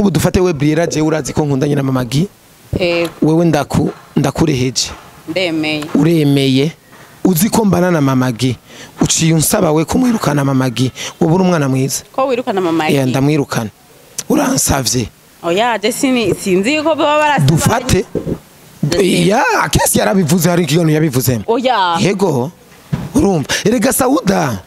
Nk'ubu dufate we Briera, je urazi ko nkundanye na Mama Gi. Wewe ndakureheje. Ndemeye. Uremeye. Uzi ko mbana na Mama Gi. Uciye unsaba we kumwirukana Mama Gi. Wowe uri umwana mwiza. Ko wirukana Mama Gi? Yeah, ndamwirukana. Uransavye. Oya, je sinzi ko baba barasaba. Dufate. Ya, Akesi yarabivuze, hari ikiganiro yabivuzemo. Oya. Yego. Urumva. Erega Sauda.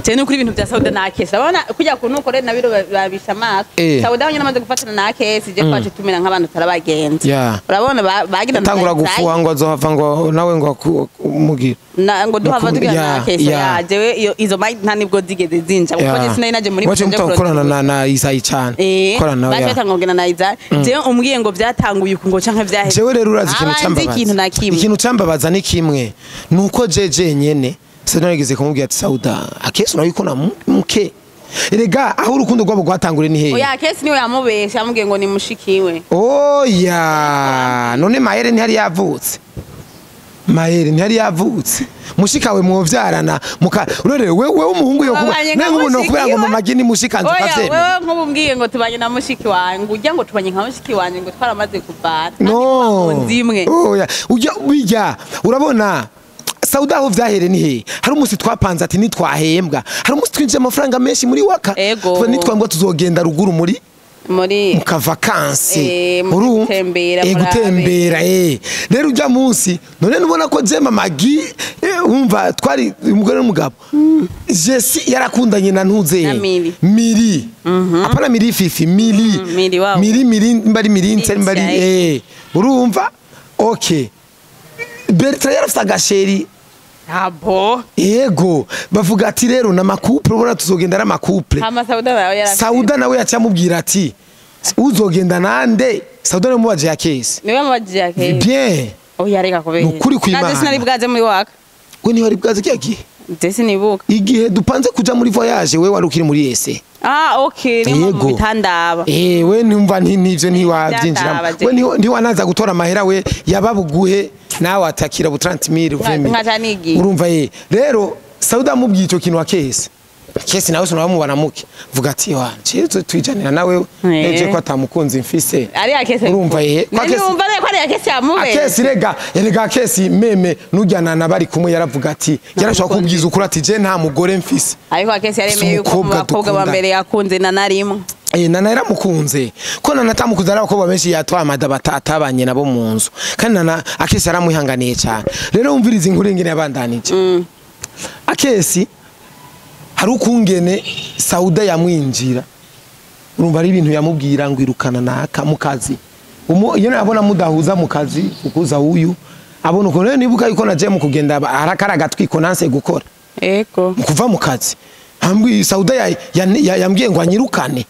Je nukuri ibintu bya Sauda na Akesi. Abona kujya kuntu ukore na biro babisha amaso. Sauda nyine amaze gufatana na Akesi, je kwaje tumira nk'abantu tarabagenza. Urabona bagira tangura gufuha ngo azohava ngo nawe ngo umugira. Na ngo duhava tugira na Akesi. Ya, jewe izo mic nta nibwo zigeze zinja. Kuko je sinari naje muri projet. Waje gukorana na Isayi cyane. Korana nawe. Baje batangogena na Isayi. Je umbwiye ngo byatanguye uku ngo canke vyaheze. Jewe rero urazi ikintu cyambabaza. Ikintu cyambabaza ni kimwe. Nuko jeje nyene sinarigeze kumubwira ati Sauda Akesi nawe yuko na muke. Erega aho urukundo rwabo rwatangure ni hehe? Oya, Akesi niwe yamubesha amubwiye ngo ni mushikiwe. Oya, none Mahere ntihari yavutse. Mahere ntihari yavutse. Mushikawe mwovyarana muka urore wewe umuhungu yo kuba nange ubu nokubera ngo Mama Gi ni mushikanze ukavyemera. Oya, wewe nk'ubumbwiye ngo tubanye na mushiki wanjye, ujya ngo tubanye nka mushiki wanjye ngo twaramaze kuvana. No. Oya, ujya bijya urabona Sauda aho vyahere ni he? Hari umunsi twapanze ati nitwahembwa. Hari umunsi twinjije amafaranga menshi muri waka. Tuva nitwambwa tuzogenda ruguru muri muka vacances. Gutembera gutembera Rero ujya munsi none nubona ko je Mama Gi umva twari umugore n'umugabo. Jesse yarakundanye na ntuze. Miri. Apana Miri fifi, Miri. Miri wao. Miri mbari Miri mbari urumva? Okay. Bertrand yarafite agasheri. Abo. Yego, bavuga ati rero na makuple ubona tuzogenda na makuple. Hama Sauda nawe yarafite. Sauda nawe yacamubwira ati uzogenda nande? Sauda nawe mubaje ya Kesi. Niwe mubaje ya Kesi. Bien. Oya reka kubera. Nukuri kwimana. Naje sinari bwaze muri waka. We ni wari bwaze kiya gihe? Ndese nibuka. Igihe dupanze kuja muri voyage we wari ukiri muri ese. Ah, okay, ni mu bitandaba. We numva ntivyo ntiwabyinjiramo. We ntiwanaza gutora amahera we yababuguhe nawe atakira bu 30000 uveme. Urumva rero Sauda amubwiye ico kintu Akesi. Akesi nawe sinabamubana muke. Vuga ati wa cyo twijanira nawe eje ko atamukunzi mfise. Ari Akesi. Urumva Akesi. Numva ko ari Akesi yamubeye. Akesi rega, erega Akesi meme nujyana na bari kumwe yaravuga ati yarashaka kubwiza ukuri ati je nta mugore mfise. Ariko Akesi yaremeye yuko abakobwa ba mbere yakunze na narimwe. Nana yaramukunze. Ko nana atamukunze ari abakobwa benshi yatwamada batatabanye nabo mu nzu. Kandi nana Akesi yaramuhanganiye cyane. Rero umviriza inkuru ingene yabandanije. Akesi hari ukungene Sauda yamwinjira. Urumva ari ibintu yamubwira ngo irukana naka mu kazi. Iyo nabona mudahuza mu kazi ukuza uyu abona uko rero nibuka yuko naje mu kugenda harakara gatwiko nanse gukora. Ego. Mu kuva mu kazi. Hambwi Sauda yambwiye ngo anyirukane.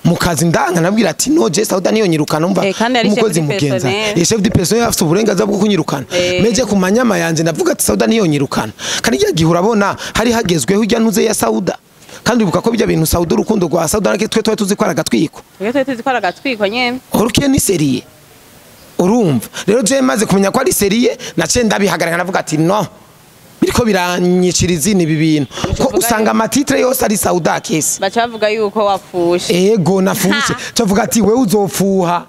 Mu kazi ndanga nabwira ati no je Sauda niyo nyirukana umva umukozi mugenza. Chef de personnel afite uburenganzira bwo kunyirukana. Meje ku manyama yanje ndavuga ati Sauda niyo nyirukana. Kandi rya gihe urabona hari hagezweho ijya ntuze ya Sauda. Kandi ubuka ko bijya bintu Sauda urukundo rwa Sauda nake twe twe tuzi ko aragatwiko. Twe twe tuzi ko aragatwiko nyene. Orukiye ni serie. Urumva. Rero je maze kumenya ko ari serie nace ndabihagarara navuga ati no. Biriko biranyiciriza ibi bintu. Ko usanga amatitre yose ari Sauda Akesi. Bacavuga yuko wapfushe. Ego nafushe. Cavuga ati wewe uzopfuha.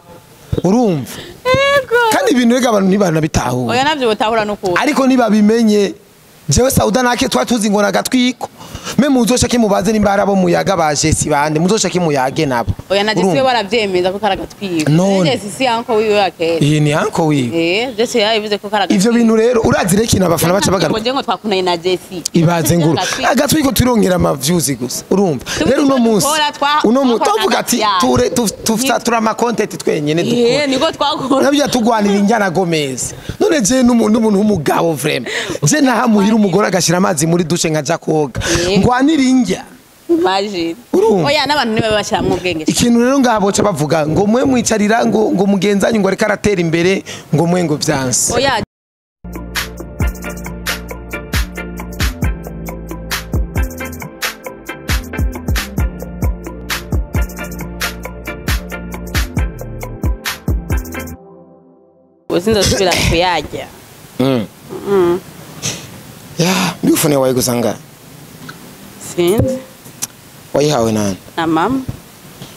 Urumva. Ego. Kandi ibintu rega abantu ntibanabitahura. Oya navyo botahura nuko. Ariko nibabimenye jewe Sauda nake twatuzi ngo nagatwiko. Me muzoshake mubaze nimba arabo muyaga baje si bande muzoshake muyage nabo. Oya na Jesse baravyemeza ko karagatwiko. Jesse si anko wiwe Akesi. Iyi ni anko wiwe. Jesse yabivuze ko karagatwiko. Ivyo bintu rero urazi reki nabafana baca bagaruka. Ngo ngo twakunanye na Jesse. Ibaze nguru. Agatwiko turongera ama views gusa. Urumva. Rero uno munsi uno munsi tuvuga ati ture tufata ama content twenyene dukora. Niko twakora. Nabyo tugwanira injyana Gomez. None je n'umuntu w'umugabo vraiment. Je nahamuhira umugore agashira amazi muri douche nkaja koga. Ngwanira injya. Imagine. Oya n'abantu niba bashiramwe ubwenge. Ikintu rero ngabo ca bavuga ngo mwe mwicarira ngo mugenzanye ngo ariko aratera imbere ngo mwe ngo vyanse. Oya uzinza subira kuyajya. Ya, ndufune wayigusanga. Sinzi. Wayihawe nani? Na mama.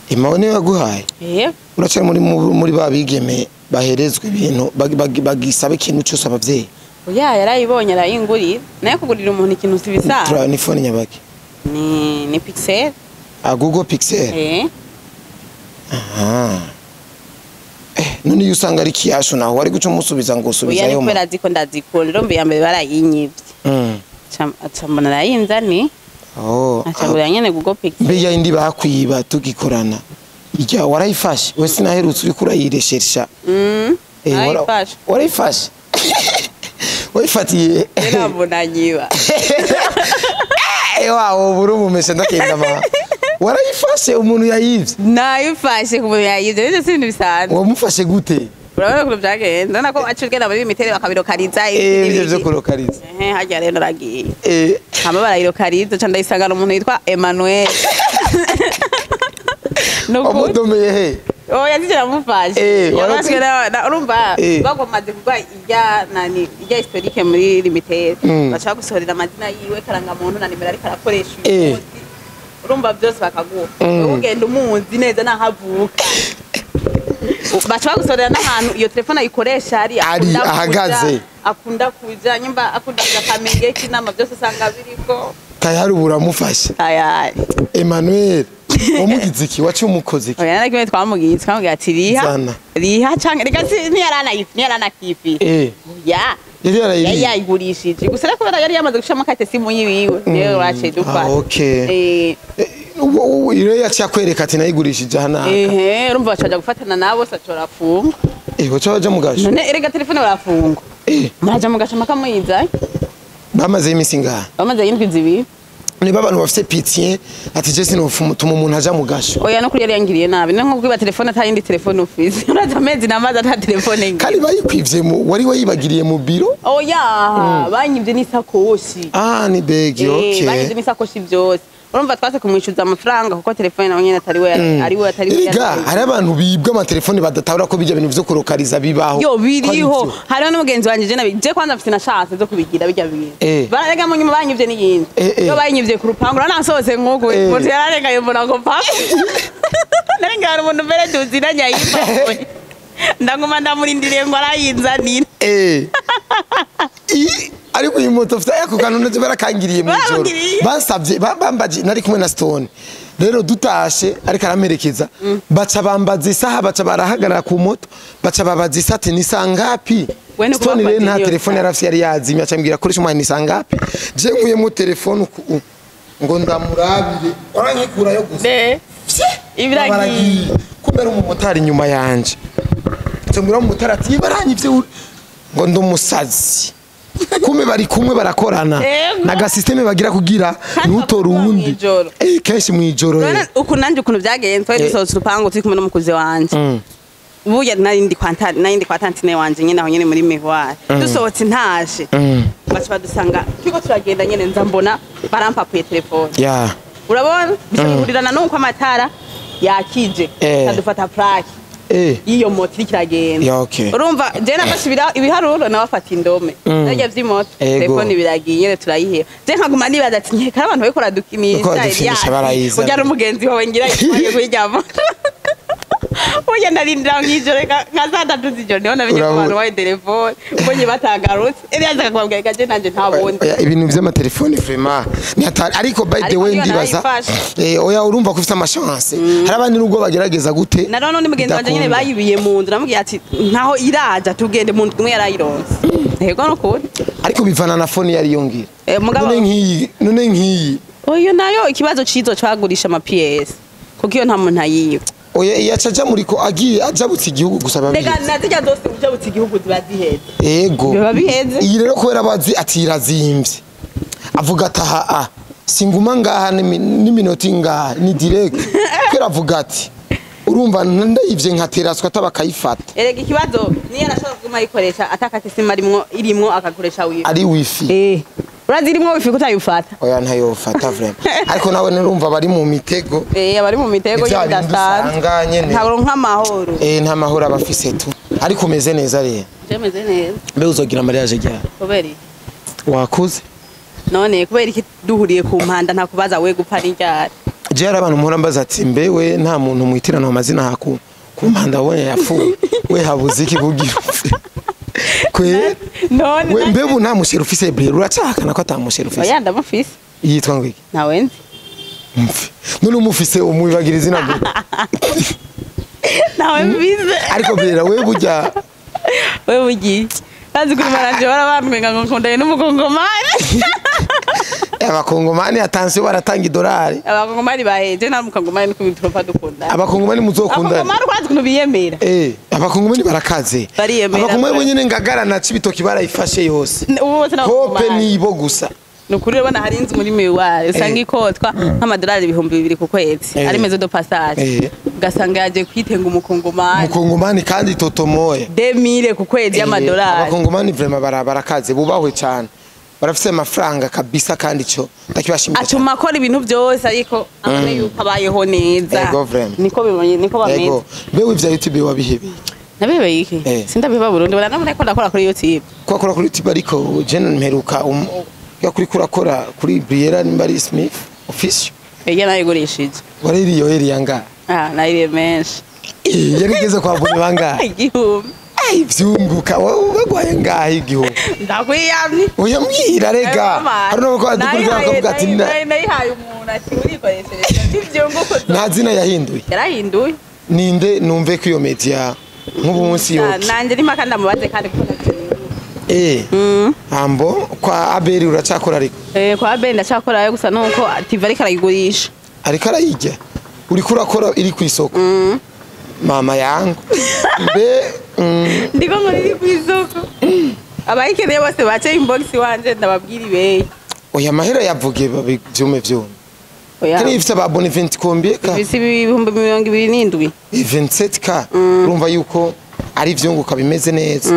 Imawe niyo yaguhaye? Eh. Uracari muri ba bigeme baherezwa ibintu bagisaba ikintu cyose abavyeyi? Oya, yarayibonye arayingurira. Nayo kugurira umuntu ikintu si bisanzwe. Ni phone nyabaki? Ni Pixel. A Google Pixel. Eh. Aha. None iyo usanga ari kiyasho naho wari guca umusubiza ngo usubizayo? Oya, ni kubera ziko ndazikunda, urumva iya mbere barayinyivye. Cambona arayinzani. Oh. Acagurira nyene Google Pixel. Mbe ya indi bakwiba tugikorana. Ijya warayifashe? We sinaherutse uriko urayireshersha. Warayifashe. Warayifashe. Wayifatiye. Nabona nyiba. Ewa, uburu mumeshe ndakenda ma. Warayifashe umuntu yayivye? Nayifashe ku muntu yayivye, nivyo si ibintu bisanzwe. Wamufashe gute? Urabona ukuntu vyagenze, urabona ko acugenda muri imitere bakabirokariza. Ivyo vyo kurokariza. Harya rero naragiye. Hama barayirokariza, ca ndayisangana umuntu yitwa Emmanuel. Wamudomeye he? Oya, nzije namufashe. Yabashwe na urumva bagomaze kugwa ijya nani ijya historique muri limitere. Bashaka gusohorera amazina yiwe, karangamuntu na nimero ariko arakoresha uyu munsi. Urumva byose bakaguha. Ugenda umuzi neza nahavuka. Bashaka gusohorera n'ahantu iyo telefone ayikoresha ari ahagaze. Akunda kuja nyimba akunda kuja Kamenge kinama byose usanga biriko. Tayari uramufashe. Tayari. Emmanuel wamugize iki? Waciye umukoze iki? Oya, nakimwe twamugize, twamubwiye ati riha. Riha canke reka ntiyaranayifi. Ya. Yari yayigurishije. Gusa reko yari yamaze gushiramo carte simu yiwiwe. Rero waciye dufata. Okay. Rero yaciye akwereka ati nayigurishije hana. Urumva bacaja gufatana nabo saco barafungwa. Baca baja mu gasho. None erega telefone barafungwa. Muraja mu gasho makamuyiza. Bamaze imisi ngaha? Bamaze indwi zibiri. Niba abantu bafite pitié ati je sinofuma umuntu aja mu gasho. Oya, no kuri yari yangiriye nabi. Ni nko kwiba telefone atayindi telefone ufise. Uraza amezi namaze ata telefone ngira. Kandi bayikwivye mu wari wayibagiriye mu biro? Oya, banyivye n'isakoshi. Ni bag, okay. Banyivye n'isakoshi byose. Urumva twase kumwishuza amafaranga kuko telefone nawe nyene atari we ari we atari we. Erega hari abantu bibwa amatelefone badatahura ko bijya bintu vyo kurokariza bibaho. Yo biriho. Hariho n'umugenzi wanje je nabi je kwanza mfite na chance zo kubigira bijya bintu. Bararega mu nyuma banyivye n'iyindi. Yo banyivye ku rupangu naransohotse nkuko umuntu yararenga yo mbona ngo papa. Narenga umuntu mbere duzira nyayimba. Ndanguma ndamurindiriye ngo arayinzanira. Ariko uyu moto afite ako kantu nje barakangiriye mu ijoro. Bansavye bambaje nari kumwe na Stone. Rero dutashe ariko aramerekeza. Baca bambaza isaha, baca barahagarara ku moto, baca babaza isaha ati ni sangapi? Stone rero nta telefone yarafise yari yazimye, aca ambwira koresha umwanya ni sangapi? Je nkuyemo telefone ngo ndamurabire. Orankikurayo gusa. Ibiragiye. Kumera umumotari inyuma yanje. Nzongera umumotari ati baranyivye ngo ndumusazi. Kumbe bari kumwe barakorana naga systeme bagira kugira nutora uwundi kenshi mwijoro. Uku nanje ukuntu byagenze twari dusohotse urupangu turi kumwe n'umukuze wanje. Ubuya narindi kwa tantine wanje nyene aho nyene muri miroir. Dusohotse ntashe. Baca badusanga turiko turagenda nyene nza mbona barampapuye telefone. Urabona bishurirana nuko amatara yakije adufata plaque. Iyo moto iri kiragenda. Urumva je nafashe ibiharuro nabafata indome. Narya vy'imoto telefone biragiye nyene turayiheba. Je nkaguma nibaza ati nkeka abantu bariko baradukinisha. Ujya n'umugenzi wawe ngira yitwaye kuyijyamo. Oya narindira mw'ijoro nka saa tatu z'ijoro niho namenye ko abantu bahaye telefone ubonye batagarutse. Elias akakubwira ati je nanje ntabonye. Ibintu vy'amatelefone vraiment ni hatari. Ariko by the way ndibaza oya urumva ko ufite amachance. Hari abandi nubwo bagerageza gute. Na none mugenzi wanje nyene bayibiye mu nzu namubwiye ati ntaho iraja tugende mu nzu imwe yarayironse. Yego no kuri. Ariko bivana na phone yari yongira. None nkiyi. Oyo nayo ikibazo cizo cagurisha ama PS. Kuko iyo nta muntu ayiba. Oya yacaja muri ko agiye ajabutse igihugu gusa babizi. Rega nazijya zose ujabutse igihugu ziba ziheze. Yego. Biba biheze. Iyi rero kubera bazi ati irazimvye. Avuga ataha singuma ngaha n'iminota ingaha ni direct. Kubera avuga ati urumva ndayivye nka teraswa atabakayifata. Erega ikibazo niyo arashobora kuguma ayikoresha atakate sima irimwo akakoresha wifi. Ari wifi. Urazi irimwo wifi kutayufata. Oya ntayofata vraiment. Ariko nawe nurumva bari mu mitego. Abari mu mitego y'udasanzwe. Ntabwo nk'amahoro. Nta mahoro abafise tu. Ariko umeze neza rero. Je meze neza. Mbe uzogira mariage ryari? Kubera iki? Wakuze? None kubera iki duhuriye ku mpanda ntakubaza we gupfa n'indyari? Je hari abantu mpora mbaza ati mbewe nta muntu mwitirana amazina haku ku mpanda wabonye yapfuye we habuze iki kugira upfe kwe None we mbebu nta mushere ufise Briella uracahakana ko ata mushere ufise oya ndamufise yitwa ngo iki ntawe nzi mfe none umufise umwibagira izina gute ntawe mbize ariko Briella we burya we bugiye bazi kuri maranje barabantwenga ngo nkundanye n'umukongomani abakongomani atansiyo baratanga idolari abakongomani baheje nta mukongomani niko bituropa dukundana abakongomani muzokundana abakongomani urazi ukuntu biyemera abakongomani barakaze Bariyemera. abakongomani bonyene ngagara na cibitoki barayifashe yose ubu bose hope n'abakongomani nibo gusa ni ukuri urabona hari inzu muri miware usanga ikotwa nk'amadolari 2000 ku kwezi ari maison de passage ugasanga yagiye kwitenga umukongomani umukongomani kandi totomoya 2000 ku kwezi y'amadolari abakongomani vraiment barakaze bubahwe cyane barafise amafaranga kabisa kandi ico ndakibashimira atuma akora ibintu byose ariko abone yuko abayeho neza Ego, vraiment. niko bibonye niko bameze Ego mbe ivya YouTube wabihebeye nabihebeye iki sindabiheba burundu baranabona ko ndakora kuri YouTube ko akora kuri YouTube ariko je mperuka ya kuri kurakora kuri Briella nimba ari Smith official iyo nayigurishije waririyo eri yanga ah nayiriye menshi yarigeze kwa bone bangahe 1000 ai vyunguka bagwaye ngahe 1000 ndakwiyamye oya mbwira rega hari n'uko adukurikira bakavuga ati nayihaye umuntu ati urikoresheje ivyunguko nta zina yahinduye yarahinduye ninde numve ko iyo media nk'ubu munsi yoke nanje nima kandi amubaze kandi kuko ambo kwa Abeli uracakora ariko kwa Abeli ndacakora yo gusa nuko TV ariko arayigurisha ariko arayijya uriko urakora iri ku isoko mama yangu mbe ndiko ngo iri ku isoko abayikeneye bose bace inbox wanje ndababwira ibeyi oya mahera yavuge vyume vyume oya kandi ifite ababone 20 combien ka ifise 27,000 27k urumva yuko ari vyunguka bimeze neza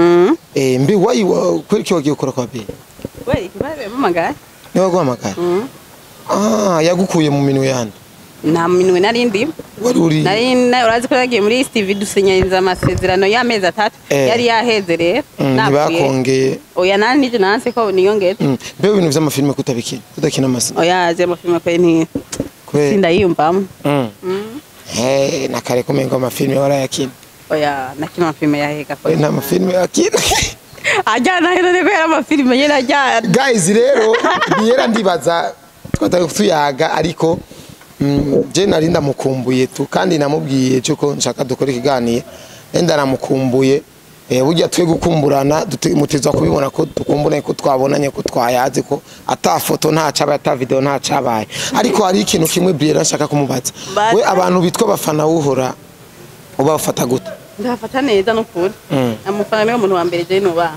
mbe wayi kweri ki wagiye gukora kwa Abeli we ikibazo yampamagaye niwe waguhamagaye yagukuye mu minwe yande nta minwe nari ndimo wari uri nari urazi ko yagiye muri STV dusinyaniza amasezerano y'amezi 3 yari yaheze rero ntibakongeye oya nani nije nanse ko niyongeze mbe ibintu vy'amafilme kutabikina kudakina amasi oya aje amafilme kwe nti sindayiyumvamo nakare kumenga amafilme warayakina oya nakina amafilme yahega oya nta mafilme yakina ajyana hera niko yari amafilme nyene ajyana guys rero biyera ndibaza twatari tuyaga ariko je nari ndamukumbuye tu kandi namubwiye cyuko nshaka dukora ikiganiro enda namukumbuye burya twe gukumburana mutezwa kubibona ko dukumbure ko twabonanye ko twayaze ko ata foto nta cabaye ata video nta cabaye ariko hari ikintu kimwe Briella nshaka kumubaza we abantu bitwa abafana uhora ubafata gute ndafata neza nukuri amufana niwe muntu wa mbere je nuba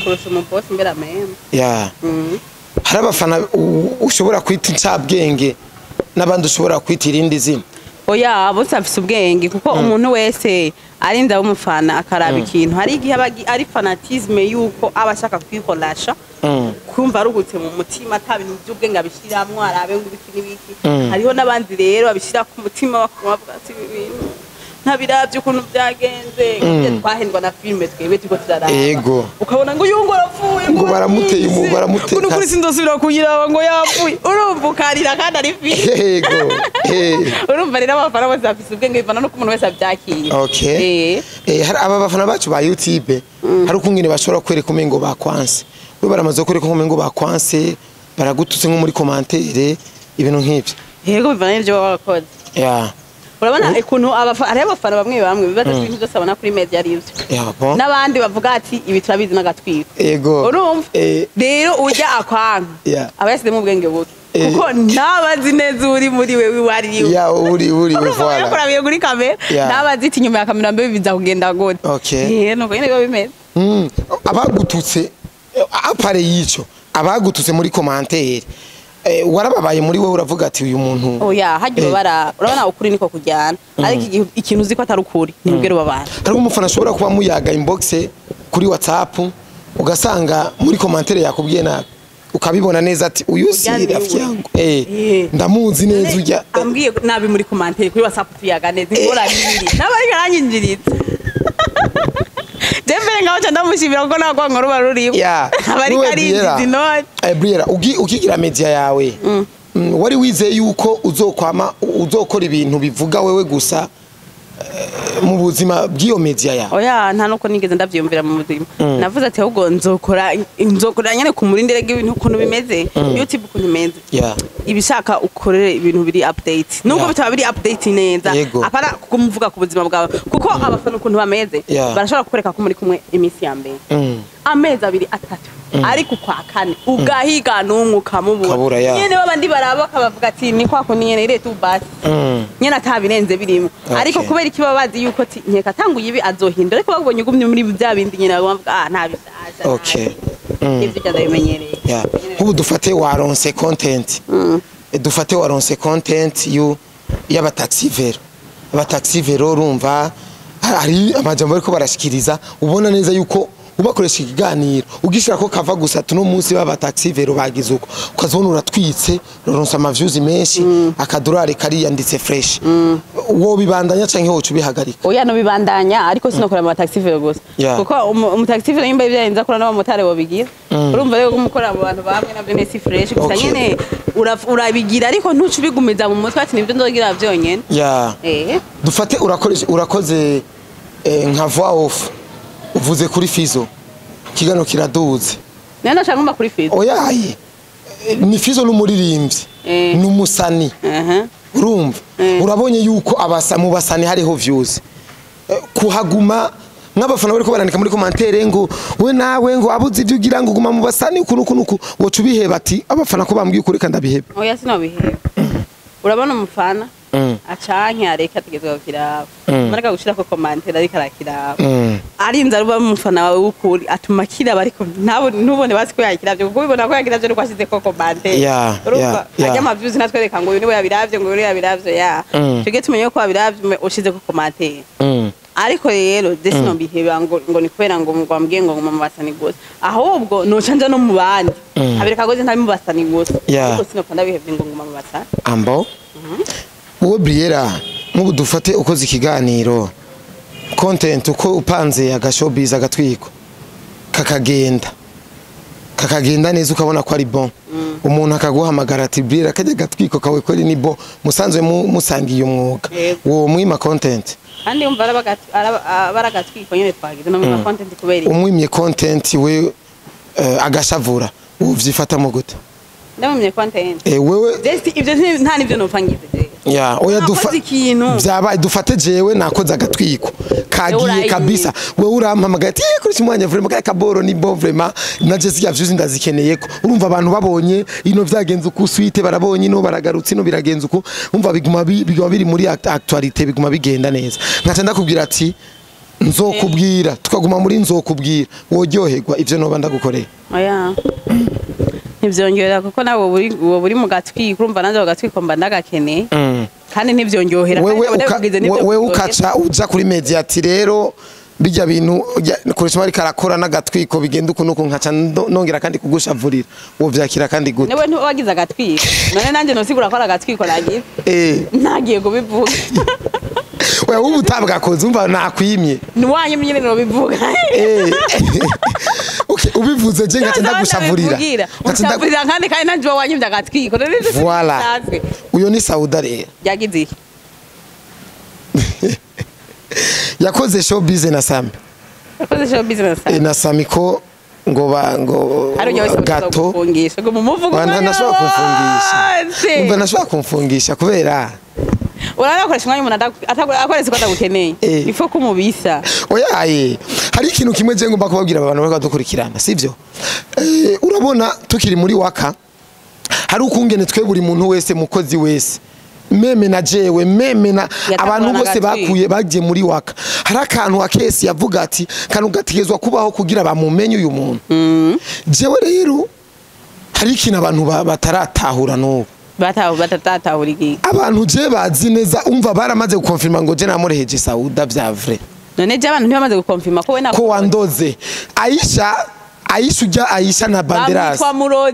kurusha umubosi mbere amema ya hari abafana ushobora kwita incabwenge n'abandi ushobora kwita irindi zina oya bose afise ubwenge kuko umuntu wese arinda umufana akaraba ikintu hari igihe ari fanatisme yuko aba ashaka kwiholasha kumva aruhutse mu mutima ata bintu by'ubwenge abishiramwo arabe ngo ibiki n'ibiki hariho n'abandi rero babishira ku mutima bavuga ati ibi bintu ntabiravye ukuntu byagenze twahendwa na filime twebwe turiko turaraba ego ukabona ngo uyu ngo arapfuye ngo baramuteye umu baramuteye ngo kuri sindosubira kuyiraba ngo yapfuye urumva ukarira kandi ari filime ego urumva rero abafana bose bafise ubwenge bivana nuko umuntu wese abyakira okay hari aba bafana bacu ba YouTube hari ukungene bashobora kwereka umengo bakwanse we baramaze kwereka umengo bakwanse baragututse nko muri commentaire ibintu nk'ibyo yego bivana n'ivyo baba bakoze yeah urabona ukuntu hariho abafana bamwe bamwe bibaza ibintu byose babona kuri media ari ivyo n'abandi bavuga ati ibi turabizi n'agatwiko yego urumva rero ujya akwanka aba yasizemo ubwenge buke kuko ntabazi neza uri muri wewe wari ya uri uri we voilà urabiye kuri kamera ntabazi iti inyuma ya kamera mbe biza kugenda gute okay nuko nyene biba bimeze abagututse apare yico abagututse muri commentaire warababaye muri wowe uravuga ati uyu muntu oya hajya ubabara urabona ukuri niko kujyana ariko ikintu uzi ko atari ukuri ntibwere ubabara hari umufana ashobora kuba muyaga inbox kuri WhatsApp ugasanga muri commentaire yakubwiye nabi ukabibona neza ati uyu si rafiki yangu ndamuzi neza ujya ambwiye nabi muri commentaire kuri WhatsApp tuyaga neza ingora nibiri nabari karanyinjiritse Jembere ngaho cha ndamushimira kuko nagwa nkuru baruribo abari karinzi inoti Briella ukigira media yawe Wari wizeye yuko uzokwama uzokora ibintu bivuga wewe gusa mu buzima bw'iyo media yawe? Oya, nta nuko nigeze ndavyiyumvira mu buzima. Navuze ati ahubwo nzokora nyene ku murindire ibintu ukuntu bimeze, YouTube ukuntu imeze, ibishaka ukorere ibintu biri update, nubwo bitaba biri update neza, apana kumuvuga ku buzima bwawe, kuko abafana ukuntu bameze barashobora kukwereka ko muri kumwe iminsi ya mbere, amezi 2 3, ariko kwa kane ugahiga n'umwe ukamubura nyene, babandi baraba bakabavuga ati ni kwako nyene ire tu basi nyene atabirenze birimo. Ariko kubera iki baba bazi yuko nkeka tanguye ibi azohindura, ariko babonye ugumye muri bya bindi nyene bavuga ah nta bishasha. Ivyo ndabimenyereye. Nk'ubu dufate waronse content, dufate waronse content yu y'abataxi vero, abataxi vero urumva hari amajambo ariko barashikiriza, ubona neza yuko ubakoresha ikiganiro ugishira ko kava gusa tuno munsi baba taxi vero bagize uko, ukazibona uratwitse uronse ama views menshi, akadorari kariyanditse fresh. Wo bibandanya canke wocu bihagarika? Oya, no bibandanya, ariko sinokora ama taxi vero gusa, kuko umu taxi vero nimba ibyarenza akora n'abamotari bo bigira. Urumva rero kumukora mu bantu bamwe navyo nesi fresh gusa nyene urabigira, ariko ntucu bigumiza mu mutwe ati nivyo nzogira vyonyene. Dufate urakoze nka voix off uvuze kuri Fizo, kigano kiraduze. Nana cyangwa kuri Fizo? Oya, ni Fizo n'umuririmbyi, n'umusani. Urumva urabonye yuko abasa mu basani hariho views, kuhaguma nk'abafana bariko barandika muri commentaire ngo we nawe ngo abuze ivyo ugira ngo guma mu basani uku nuku nuku, woca ubiheba ati abafana ko bambwiye ukuri kandi ndabiheba? Oya, sinabiheba. Urabona umufana acanke areka ategezwa kukiraba, mareka gushirako commentaire ariko arakiraba, arinze aruba umufana wawe w'ukuri atuma kiraba, ariko ntubone basi ko yakiravye, kuko ubibona ko yakiravye nuko ashizeko commentaire. Urumva ajya ama views natwereka ngo uyu niwe yabiravye, ngo uyu niwe yabiravye, ya twige tumenye ko wabiravye ushizeko commentaire. Ariko rero je sinobiheba ngo ni kubera ngo ngwambwiye ngo nguma mu basani gusa, ahubwo noca nja no mu bandi abereka ko je ntari mu basani gusa, ariko sinopfa ndabihevye ngo nguma mu basani. Ambo wowe Briella, nk'ubu dufate ukoze ikiganiro content uko upanze agashowbiz agatwiko kakagenda neza, ukabona ko ari bon, umuntu akaguhamagara ati Briella kajya gatwiko kawe kweli ni bon, musanzwe musangiye umwuga, wo mwima content? Kandi umva baragatwiko nyene twagize no mwima content kubera umwimye content we agashavura, uvyifatamo gute? Ndamwimye content wewe ivyo nta nivyo nopfa ngize. Oya, vyabaye dufate jewe nakoze agatwiko kagiye kabisa, wewe urampamagaye ati kuri kimwanya vraiment kaya kaboro ni bon vraiment na Jessica views ndazikeneyeko. Urumva abantu babonye ino vyagenze uku suite, barabonye ino baragarutse ino biragenze uku, umva biguma biri muri actualité, biguma bigenda neza. Nkaca ndakubwira ati nzokubwira, tukaguma muri nzokubwira, woryoherwa ivyo noba ndagukoreye? Oya, ntivyongera, kuko nawe buri mu gatwiko, urumva nanjye gatwiko mba ndagakeneye, kandi ntivyongyohera. Wewe ukaca uja kuri media ati rero bijya bintu koresha bari karakora n'agatwiko bigenda uku nuku, nkaca nongera kandi kugushavurira, wo vyakira kandi gute? Newe ntiwagize agatwiko, none nanje nosigura ko ari agatwiko nagize, nagiye kubivuga. Oya, ubu utabwakoze umva nakwimye. Niwanyimye nyene nobivuga. Okay, ubivuze je ngaca ndagushavurira. Ushavurira kandi nanje wanyimye agatwiko. Voilà. Uyo ni Sauda rero. Yagize iki? Yakoze showbiz na Sami. Yakoze showbiz na Sami. Na Sami ko ngo ngo gato. Ngo mumuvuga. Nashobora kumfungisha. Umva nashobora kumfungisha kubera urabona akoresha umwanya umuntu akoretse ko atagukeneye, ifo kumubisa. Oya, hari ikintu kimwe je ngomba kubabwira abantu bariko badukurikirana, sivyo? Urabona tukiri muri waka hari ukungene twe buri muntu wese mukozi wese meme na jewe meme na abantu bose bakuye bagiye muri waka, hari akantu akesi yavuga ati kantu gategezwa kubaho kugira bamumenye uyu muntu. Jewe rero hari ikintu abantu bataratahura n'ubu. Batatahura iki? Abantu je bazi neza umva baramaze gukonfirma ngo je namureheje Sauda vya vrai. None je abantu ntibamaze gukonfirma ko we na ko wandoze. Aisha ujya Aisha na Banderas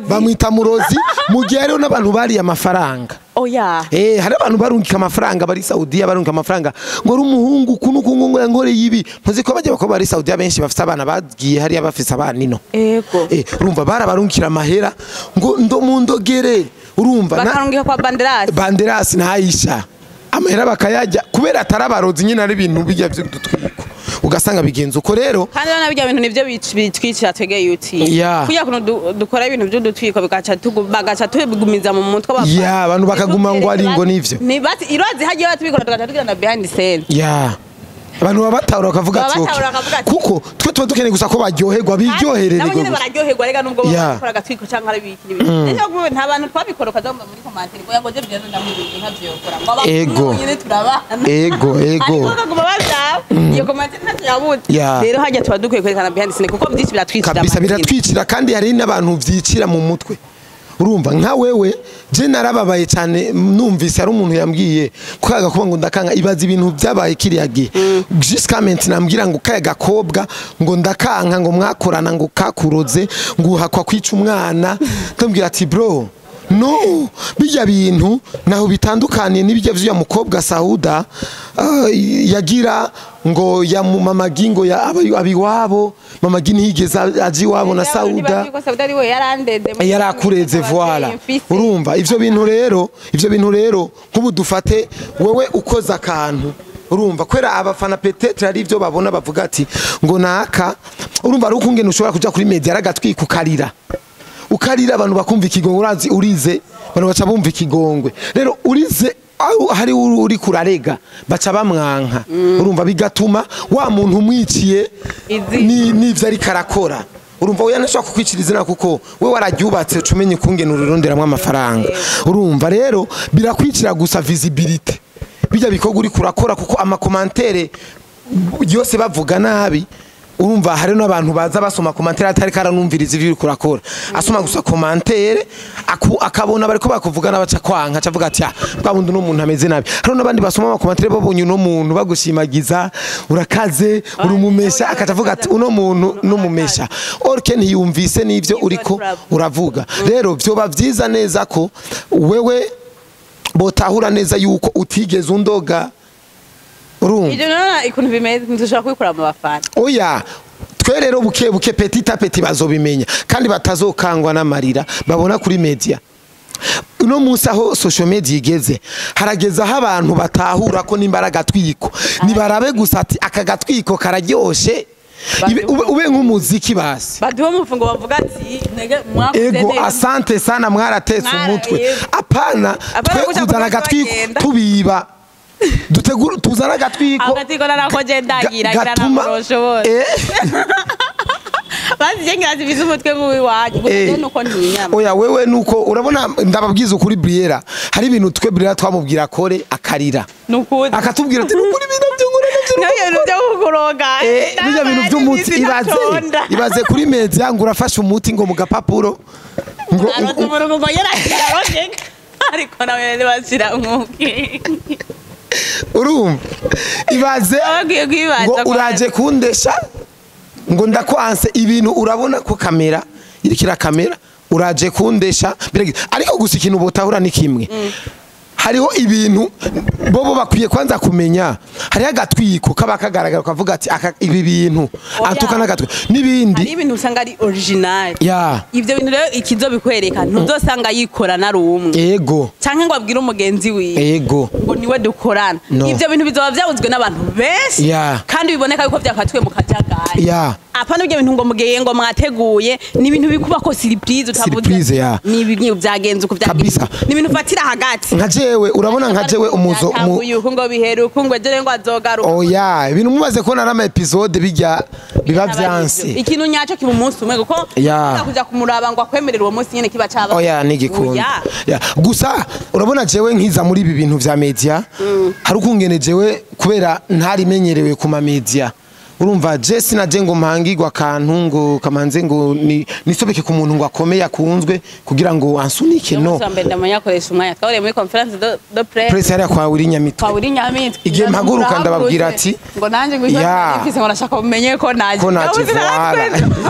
bamwita Murozi, mu gihe hariho n'abantu bari amafaranga. Oya. Hari abantu barungika amafaranga bari Saudiya, barungika amafaranga ngo ari umuhungu kunu kungu ngo yibi. Ntuzi ko bajya bako bari Saudiya benshi bafite abana bagiye hariya bafise abana ino. Ego. Urumva barabarungikira amahera ngo ndo mundogere Urumva Bakarungika kwa Banderas. Banderas na Aisha, amahera bakayajya kubera atarabarozi nyine, ari ibintu bijya by'udutwiko, ugasanga bigenze uko rero. Kandi rero bijya bintu nivyo bitwicira twege yuti kuya kuntu dukora ibintu by'udutwiko, bigaca bagaca tubigumiza mu mutwe. Yeah, abantu bakaguma ngo ari ngo nivyo. Ni bati irazi hagiye batubikora, tugaca tugira na behind the scene. Ya, abantu baba batahura bakavuga ati Baba "Okay." batahura bakavuga ati- Kuko twe tuba dukeneye gusa ko baryoherwa, biryoherere Nabo nyene gusa. Bararyoherwa rega, nubwo bakora agatwiko canke ari ibiki n'ibiki. Rero kuko nta bantu twabikora, ukazomba muri commentaire ngo je byo ndamubizi ntavyokora, ngo abakuru nyene turabana. Ego, ego. Ariko bakaguma bavyaba, iyo commentaire ntacyo yabuze. Rero hajya tuba dukwiye kwerekana behind the scene, kuko byinshi biratwicira Kabisa. amazina. Biratwicira, kandi hari n'abantu vyicira mu mutwe. Urumva nka wewe, je narababaye cyane numvise ari umuntu yambwiye ko kaya gakobwa ngo ndakanga. Ibaza ibintu byabaye kiriya gihe, jusqu'à maintenant ambwira ngo kaya gakobwa ngo ndakanka, ngo mwakorana, ngo kakuroze, ngo uhakwa kwica umwana. Ndambwira ati bro, no bijya bintu naho bitandukaniye n'ibijya vy'uya mukobwa Sauda, yagira ngo ya mama Gingo ya abiwabo, mama Gingo ntiyigeze aja iwabo na Sauda. Ko Sauda ari we yarandeze. Yarakureze, voilà. Urumva ivyo bintu rero, ivyo bintu rero nk'ubu dufate wewe ukoze akantu, urumva kwera abafana peut-être ari ivyo babona, bavuga ati ngo naka. Urumva ari ukungene ushobora kuja kuri media aragatwika, ukarira, ukarira, abantu bakumva ikigongwe. Urazi urize, abantu baca bumva ikigongwe. Rero urize aho hari uri kurarega, baca bamwanka. Urumva bigatuma wa muntu umwiciye Izina. N'ivyo ariko arakora. Urumva oya, ntashobora kukwicira izina kuko we wararyubatse, uca umenya ukungene urironderamwo amafaranga. Urumva rero birakwicira gusa visibility bijya bikorwa uriko urakora, kuko ama commentaires yose bavuga nabi. Urumva hari n'abantu baza basoma commentaire, atari karanumviriza ivyo uriko urakora, asoma gusa commentaire, akabona bariko bakuvuga n'abaca kwanka, acavuga ati ah, bwa bundi uno muntu ameze nabi. Hari n'abandi basoma ama commentaires, babonye uno muntu bagushimagiza, urakaze, uri umumesha, akaca avuga ati uno muntu n'umumesha, orke ntiyumvise n'ivyo uriko uravuga. Rero vyoba vyiza neza ko wewe botahura neza yuko utigeze undoga. Urumva Ibyo none ukuntu bimeze, ntidushobora kubikora mu bafana. Oya, twe rero buke buke, petit à petit, bazobimenya, kandi batazokangwa n'amarira babona kuri media. Uno munsi aho social media igeze, harageze aho abantu batahura ko nimba ari agatwiko, nibarabe gusa ati aka gatwiko kararyoshe. Ube nk'umuziki basi. Baduhe umufungo, bavuga ati nege mwakoze Ego. neza. Asante sana, mwaratetse umutwe. Yego. Apana Apana twe kuja kuzana kuja agatwiko bagenda. tubiba, dutegura tuzana agatwiko Agatwiko narakoje ndagira ngira gatuma ntabwo ushobora. Bazi ngira zibize umutwe nk'uwiwanyu gusa. Nuko ntinyama. Oya, wewe nuko urabona, ndababwiza ukuri, Briera hari ibintu twe Briera twamubwira akore akarira, Nukuri. akatubwira ati nukuri ibintu byo nkora navyo. Nayo bintu byo kukuroga. Bijya bintu by'umuti, ibaze, ibaze kuri media ngo urafashe umuti ngo mu gapapuro ngo Aroze umuntu ngo yaragira arojeka, ariko nawe ntibashira umwuki. Urumva, ibaze Ababwiye kwibaza ngo ko- uraje kundesha ngo ndakwanse, ibintu urabona ko kamera iriko irakamera, uraje kundesha ariko gusa ikintu botahura ni kimwe: hariho ibintu bobo bakwiye kwanza kumenya. Hariho agatwiko kaba kagaragara, ukavuga ati ibi bintu Oya. atuka n'agatwiko n'ibindi. Hari ibintu usanga ari original. Ya. Ivyo bintu rero ikizobikwereka, ntuzosanga yikora nari umwe canke ngo abwire umugenzi wiwe ngo niwe dukorana. No. Ivyo bintu bizoba vyabuzwe n'abantu benshi kandi biboneka yuko vyafatiwe mu kajagari. Apana ibyo bintu ngo mugeye ngo mwateguye, ni ibintu bikuba ko surprise utavuze. Surprise, ya. Ni ibintu byagenze uko byagenze. Kabisa. Ni ibintu ufatira hagati. Nka jewe, urabona nka jewe umuzo Byatanguye uku ngo bihere uku, ngo ejo rero ngo azogaruka. Oya, ibintu mumaze kubona ari ama episode, bijya biba vyanse. Ikintu nyacyo kiba umunsi umwe, kuko kuja kumuraba ngo akwemerere uwo munsi nyene kiba caba. Oya, nigikunda. Oya. Ya, gusa urabona jewe nkiza muri ibi bintu vya media, hari ukungene jewe kubera ntarimenyerewe ku ma media. Urumva je sinaje ngo mpangirwe akantu ngo kamanze ngo nisobeke ku muntu ngo akomeye akunzwe kugira ngo ansunike, no. Umunsi wa mbere ndamenya akoresha umwanya, twahuriye muri conférence de presse. Presse hariya kwa Willy Nyamitwe. Kwa Willy Nyamitwe. Igihe mpaguruka ndababwira ati ngo nanjye ngo icyo mfise ngo nashaka mumenye ko naje. Ko naje, Ndabuze voilà. natwe.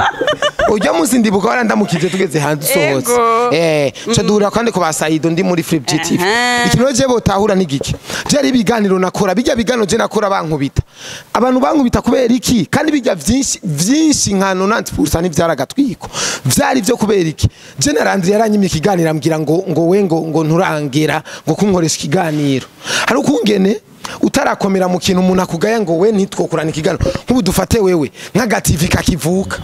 Ujya munsi ndibuka warandamukije tugeze hanze usohotse. Ego. Ca duhurira kandi ku ba Saido ndi muri Flip GTV. Ikintu rero jewe botahura ni giki? Je ari ibiganiro nakora, bijya biganiro je nakora bankubita. Abantu bankubita kubera iki? Kandi bijya vyinshi vyinshi nka 90% n'ivyaragatwiko. Vyari vyo kubera iki? Je na Landry yaranyimye ikiganiro ambwira ngo we ngo nturangera ngo kunkoresha ikiganiro. Hari ukungene utarakomera mu kintu umuntu akugaya ngo we ntitwokurana ikiganiro. Nk'ubu dufate wewe nk'aga TV kakivuka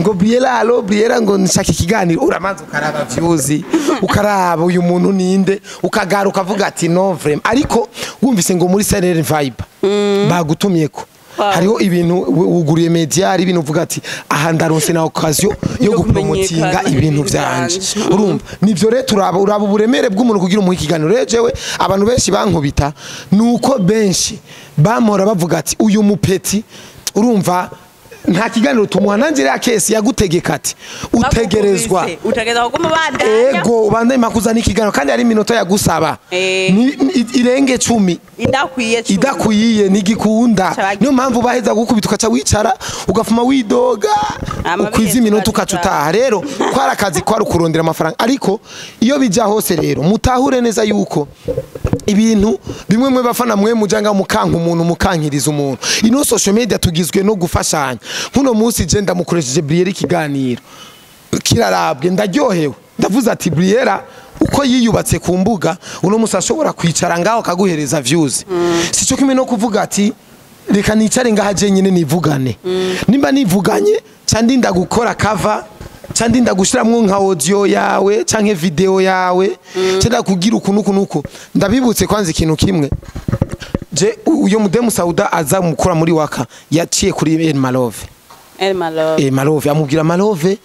ngo Briella, allo Briella, ngo nshaka ikiganiro, uramanza ukaraba views, ukaraba uyu muntu ninde, ukagaruka ukavuga ati no vraiment. Ariko wumvise ngo muri Silent Vibe bagutumyeko, hariho ibintu wuguriye media, hari ibintu uvuga ati aha ndaronse na occasion yo yo gupromotinga kumenyekana ibintu vyanje. vyanje. Urumva nivyo rero uraba uburemere bw'umuntu kugira umuhe ikiganiro. Rero jewe abantu benshi bankubita nuko benshi bamora bavuga ati uyu mupeti urumva nta kiganiro tumuha. Nanjye rero kesi yagutegeka ati utegerezwa Bagukubise, utegerezwa kuguma ubandanya. Ego, ubandanye mpaka ikiganiro, kandi hari iminota yagusaba irenge 10 idakwiye 10. Idakwiye ntigikunda. Ca Niyo mpamvu baheza gukubita ukaca wicara ugafuma widoga Ama ukwiza biheze iminota ukaca baca utaha. Rero kwari akazi, kwari ukurondera amafaranga. Ariko iyo bijya hose rero mutahure neza yuko ibintu bimwe mwe bafana mwe mujanga mukanka umuntu, mukankiriza umuntu. Ino social media tugizwe no gufashanya. Nkuno munsi je ndamukoresheje Briella ikiganiro kirarabwe, ndaryohewe, ndavuze ati Briella uko yiyubatse ku mbuga uno musi ashobora kwicara ngaho akaguhereza views. Sico kimwe no kuvuga ati reka nicare ngaha je nyine nivugane. Nimba nivuganye ca ndinda gukora cover, ca ndinda gushiramwo nka audio yawe canke video yawe, ca ndakugira uku nuku nuku. Ndabibutse kwanza ikintu kimwe: je uyo mudemu Sauda aza mukora muri waka yaciye kuri El Malove. El Malove. Malove amubwira, Malove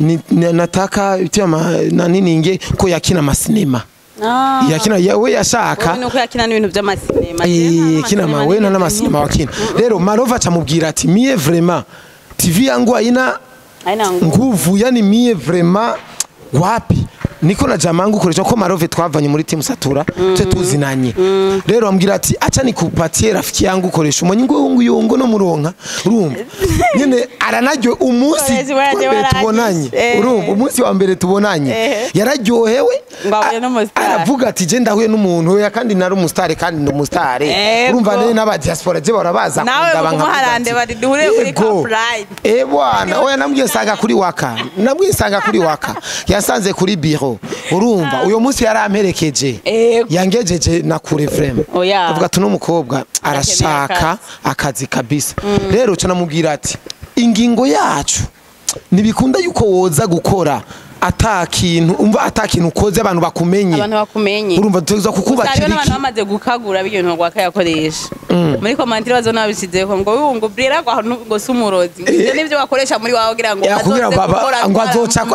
ni nataka itiya na nini nge ko yakina amasinema. Yakina we yashaka. Wowe nuko yakina n'ibintu by'amasinema. Kina ma we na n'amasinema wakina. Rero Malove acamubwira ati mie vraiment TV yangu haina Aina nguvu. nguvu, yani mie vraiment wapi niko na jamangu koresha ko Malove twavanye muri team Satura twe tuzinanye. Rero ambwira ati acha nikupatie rafiki yangu koresha umunyi ngo ngo yongo no muronka. Urumva nyene aranaryo umunsi Koresha wa mbere warangije. tubonanye, urumva umunsi wa mbere tubonanye yararyohewe. Ngo ahuye n'umustar. Aravuga ati je ndahuye n'umuntu oya kandi nari umustar kandi ndi umustar. Urumva nene n'aba diaspora je barabaza Nawe kundaba mu nkavuga kumuharande ati, bari duhure kuri "Yego." Capride. Bwana oya, namubwiye sanga kuri waka, namubwiye sanga kuri waka, yasanze kuri biro. Urumva uyo munsi yaramperekeje, yangejeje na kure vraiment. Oya. Avuga ati uno mukobwa arashaka akazi kabisa. Rero ca namubwira ati ingingo yacu ntibikunda yuko woza gukora ata kintu, umva ata kintu ukoze abantu bakumenye. Abantu bakumenye. Urumva tuza Gusa kukubakira hariho n'abantu iki. bamaze gukagura ibintu rwakayakoresha muri commentaire, bazona babishizeho ngo uyu ngo Briella ngo ngo si umurozi, ngo ivyo nivyo bakoresha muri wawe kugira ngo Ya, kugira azoze gukora ngo azoca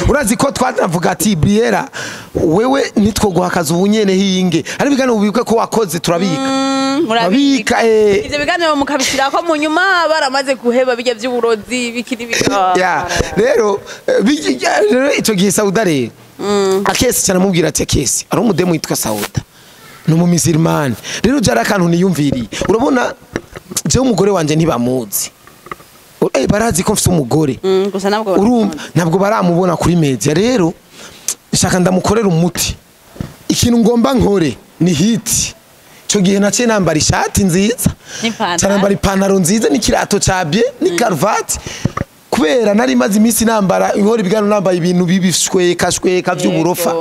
urazi ko twanavuga ati Briella wewe nitwo akazi ubu nyene hinge hari ibiganiro ubibwe ko wakoze turabika. Murabika. Babika, Ivyo biganiro mukabishirako mu nyuma baramaze guheba bijya vy'uburozi bikiri bika. Ya, rero rero ico gihe Sauda rero akesi cyane amubwira ati akesi ari umudemu yitwa Sauda ni umumizirimani. Rero jari akantu niyumviriye, urabona jewe umugore wanje ntibamuzi. Barazi ko mfise umugore. Gusa nabwo Urumva ntabwo baramubona kuri media. Rero nshaka ndamukorera umuti, ikintu ngomba nkore ni hit. Ico gihe naciye nambara ishati nziza, N'ipantaro. nca nambara ipantaro nziza n'ikirato ca bien n'ikaruvati, kubera nari maze iminsi nambara inkora ibiganiro nambaye ibintu bibishweka shweka vy'uburofa.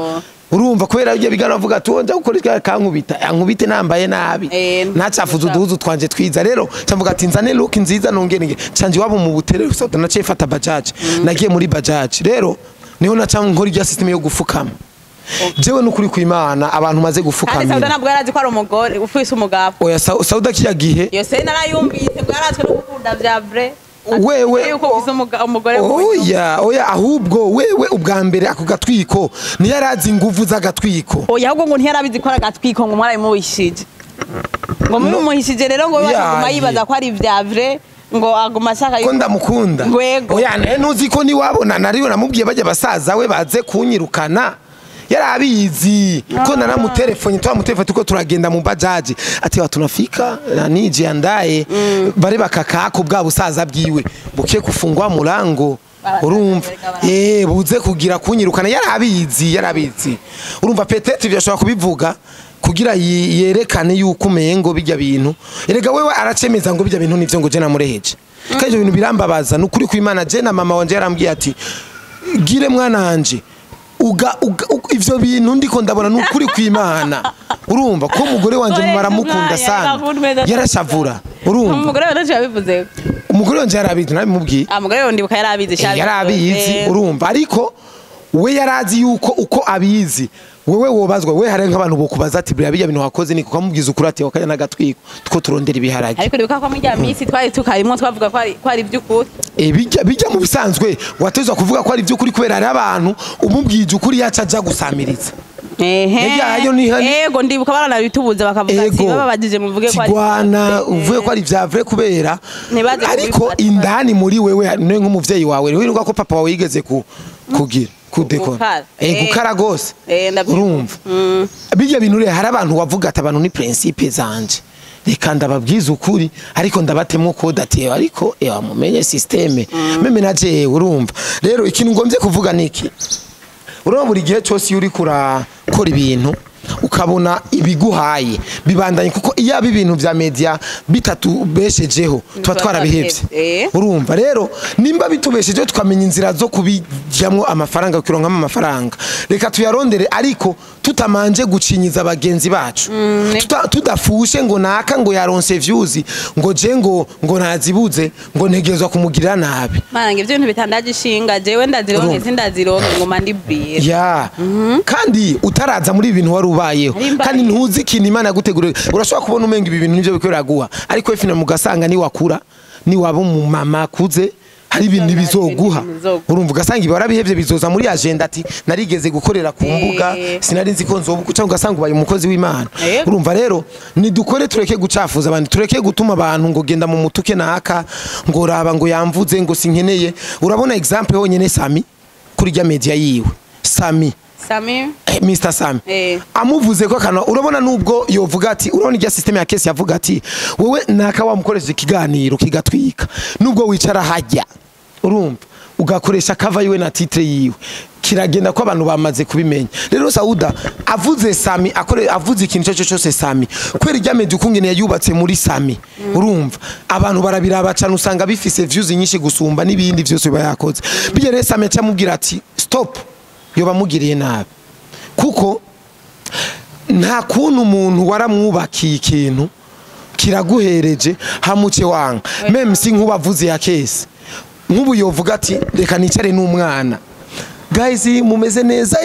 Urumva kubera ibyo biganiro avuga ati nja gukora iki kankubita ankubite nambaye nabi, nacafuza uduhuzu twanje twiza. Rero ncavuga ati nzane look nziza nongere nge canje iwabo mu butere. Gusa naciye mfata bajaji, nagiye muri bajaji. Rero niho naca nkora irya system yo gufukama. Jewe nukuri kwimana abantu maze Kandi Sauda gufukamira. ntabwo yarazi ko ari umugore ufise umugabo. Oya, Sauda kiya gihe Iyo se narayumvise bwaratswe no gukunda vya vrai. Wewe Yuko ufise umugore mu nyuma. Oya oya, ahubwo wewe ubwa mbere ako gatwiko ntiyarazi inguvu z'agatwiko. Oya, ahubwo ngo ntiyarabizi ko ari agatwiko, ngo mwarabimuhishije, ngo mubimuhishije rero ngo Yaye. aguma yibaza ko ari vya vrai, ngo aguma ashaka Ko ndamukunda. Ngwego. Oya, ntuzi ko niwabona nariyo namubwiye bajya basaza we baze kunyirukana. Yarabizi ko naramutelefone, twamutelefone tuko turagenda mu bajaji, ati wa tunafika nani, jiandae. Bare bakakako bwa busaza bwiwe buke kufungwa murango, urumva, buze kugira kunyirukana. Yarabizi, yarabizi, urumva. Peut-être ivyo ashobora kubivuga kugira yerekane yuko umengo bijya bintu, erega wewe aracemeza ngo bijya bintu nivyo, ngo je namureheje. Kandi ivyo bintu birambabaza nukuri kw'Imana. Je na mama wanje yarambwiye ati: "Gire mwana wanje, uga ivyo bintu ndiko ndabona nukuri kw'Imana." Urumva ko umugore wanje Oya, maramukunda sana, yarashavura, urumva. Umugore wawe ntacyo yabivuze? Umugore wanje yarabizi, nabimubwiye. Ah, umugore wawe ndibuka yarabizi. Yarabizi, urumva, ariko we yarazi yuko uko abizi wewe wobazwa, we hari nk'abantu bokubaza ati: "Biriya bijya bintu wakoze ni?" Kukamubwiza ukuri ati: "Wakanya n'agatwiko two turondera ibiharage." Ariko ndibuka ko muri ya minsi twari tukarimo twavuga ko ari iby'ukuri. Bijya mu bisanzwe watezwa kuvuga ko ari iby'ukuri, kubera hari abantu umubwije ukuri yaca aja gusamiriza. Ehe. Ayo Ego, ndibuka baranabitubuza, bakavuga ati bababajije muvuge ko ari Kigwana uvuye ko ari vya vrai, kubera Ntibaze ariko kubifata. Indani muri wewe niwe nk'umuvyeyi wawe wiruka ko papa wawe yigeze ku kugira kudekora. Gukara. Gukara gose. Ndavyibuka. Urumva, bijya bintu rero hari abantu wavuga ati: "Abantu ni principe zanje, reka ndababwiza ukuri, ariko ndabatemwo code." Ati: "Ariko ewa mumenye système même na jewe." Urumva rero, ikintu ngombye kuvuga niki? Urabona, buri gihe cyose iyo uri kurakora ibintu ukabona ibiguhaye bibandanye, kuko iyo aba ibintu vya media bitatubeshejeho tuba twarabihevye. Urumva rero, nimba bitubeshejeho tukamenya inzira zo kubijyamwo amafaranga, kukironkamo amafaranga, reka tuyarondere, ariko tutamanje gucinyiza bagenzi bacu. Tudafushe ngo naka ngo yaronse views, ngo je ngo nazibuze, ngo ntegerezwa kumugirira nabi. Mana, ngo ivyo bintu bitandaje ishinga, jewe ndazironke, Urumva. sindazironke, ngoma ndibwira. Ya, kandi utaraza muri ibi bintu wari ubayeho, Ari mbayeho. kandi ntuzi ikintu Imana yaguteguriye. Urashobora kubona umenga ibi bintu nivyo biko biraguha, ariko ifina mugasanga niwakura, niwaba umumama akuze, hari ibintu hari bizoguha. ibintu bizoguha. Urumva, ugasanga ibi warabihevye bizoza muri agenda, ati: "Narigeze gukorera ku mbuga, sinari nzi ko nzoba." Cyangwa ugasanga ubaye umukozi w'Imana. Urumva rero, nidukore, tureke gucafuza abantu, tureke gutuma abantu ngo genda mu mutuke naka, ngo raba ngo yamvuze, ngo sinkeneye. Urabona exemple honyene Sami kuri rya media yiwe, Sami. Sami. Mr Sami. Amuvuze ko akana, urabona, nubwo yovuga ati, urabona irya system ya kesi yavuga ati: "Wewe naka wamukoresheje ikiganiro kigatwika, nubwo wicara hajya, urumva, ugakoresha cover yiwe na titre yiwe, kiragenda ko abantu bamaze kubimenya." Rero Sauda avuze Sami, akore avuze ikintu cyo cyose Sami, kwera irya media ukungene yayubatse muri Sami, urumva, abantu barabiraba cyane, usanga bifise views nyinshi gusumba n'ibindi byose biba yakoze. Bijya rero Sami acamubwira ati: "Stop," yoba amugiriye nabi, kuko nta kuntu umuntu waramwubakiye ikintu kiraguhereje hamuce wanga. Même si nkubavuze ya kesi, nk'ubu yovuga ati: "Reka nicare n'umwana, guys, mumeze neza,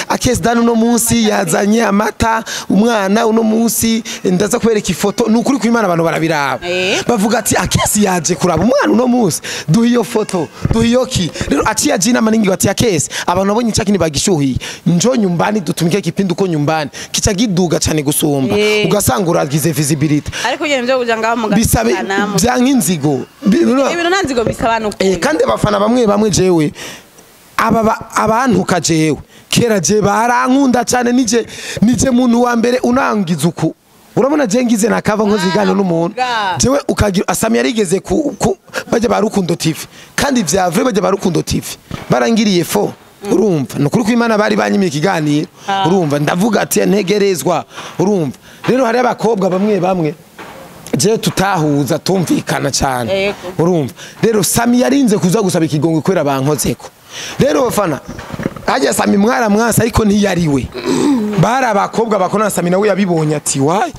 akesi dani uno munsi yazanye amata, umwana uno munsi ndaza kubereka ifoto." Ni ukuri kw'Imana, abantu barabiraba. Bavuga ati: "Akesi yaje kuraba umwana uno munsi, duha iyo foto, duha iyo ki." Rero aciye aje inama n'ingingo ati: "Akesi, abantu babonye icaki ntibagishuhiye, njo nyumbani dutumike kipindi uko nyumbani kica giduga cane gusumba." Ugasanga uragize visibility. Ariko nyene ivyo kuja ngaho Bisabe mugatukana bya nk'inzigo. Ibintu nta nzigo bisaba nukuri. Kandi abafana bamwe bamwe, jewe aba abantuka jewe kera je barankunda cyane, nije muntu wa mbere unangiza uku. Urabona je ngize nakava nkoze iganiro n'umuntu, Bwa. jewe ukagira Asami yarigeze ku bajya ba Rukundo TV, kandi vya vrai bajya ba Rukundo TV barangiriye fo. Urumva, ni ukuri kw'Imana, bari banyimiye ikiganiro. Urumva, ndavuga ati ntegerezwa. Urumva rero, hari abakobwa bamwe bamwe je tutahuza, tumvikana cyane. Urumva rero, Sami yarinze kuza gusaba ikigongo kubera bankozeko. Rero bafana hajya Sami mwara mwasa, ariko ntiyariwe, bari abakobwa bakona. Sami nawe yabibonye ati: "Wayi,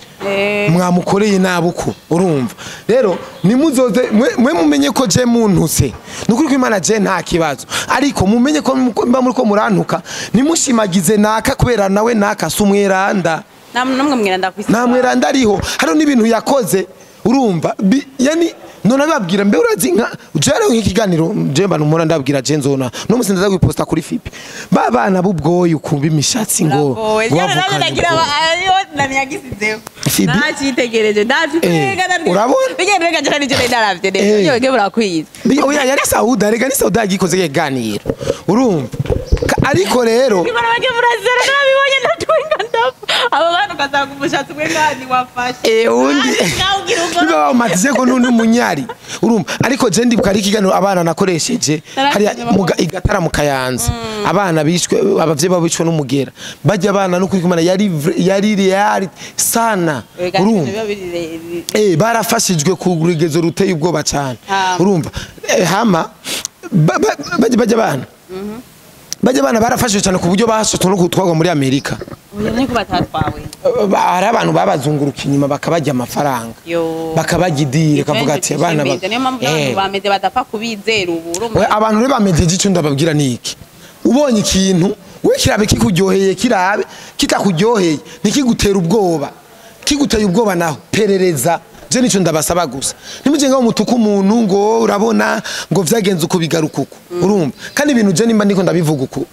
mwamukoreye nabi uko." Urumva rero, nimuzoze mwe mumenye ko je muntutse, nukuri ko Imana je nta kibazo, ariko mumenye ko mba muri ko murantuka, nimushimagize naka, kubera nawe naka si umweranda. Nta muntu n'umwe mweranda kwisi. Nta mweranda ariho. Hariho n'ibintu yakoze, urumva, yani none ababwira mbe urazi nka jero nk'ikiganiro je mba numura ndabwira je nzona no musi ndaza guposta kuri FB, ba bana b'ubwoyi ukumva imishatsi ngo Uragowe. ngo Jana bavukanye nagira ubwoya. ayo namyagisizeho. Fibi? Nacitegereje ndafite. Urabona? Bigenda reka jana nijye ndaravye neza. Ibyo bige burakwiza. Oya, yari Sauda, rega ni Sauda yagikoze ikiganiro, urumva. Ariko rero Ibara bage murazera nabibonye ndatwenga ndapfa. Abo bantu ugasanga umushatsi umwe ngani wafashe. Undi Nawe ugira ubwoba. niba bawumatije ko n'undi munyari urumva. Ariko je ndibuka ari ikiganiro abana nakoresheje hariya igatara mu Kayanza, abana bishwe, abavyeyi babo bishwe n'umugera, bajya abana no kumana yari yari real sana, urumva. Barafashijwe ku rugezo ruteye ubwoba cyane, urumva. Hama bajya abana bajya abana barafashijwe cyane ku buryo basotwe no gutwarwa muri Amerika. Oya, niko batatwawe. Hari abantu babazunguruka inyuma bakabajya amafaranga, bakabajya idire, kavuga ati abana Niyo mpamvu n'abantu bameze badapfa kubizera ubu, urumva. We, abantu rero bamejeje, icyo ndababwira ni iki: ubonye ikintu we kirabe kikuryoheye, kirabe kitakuryoheye ntikigutera ubwoba, kiguteye ubwoba naho perereza. Je nico ndabasaba gusa, ntimuje ngaho mutuka umuntu ngo urabona ngo vyagenze uko bigaruka uko, urumva. Kandi ibintu je nimba ndiko ndabivuga uko,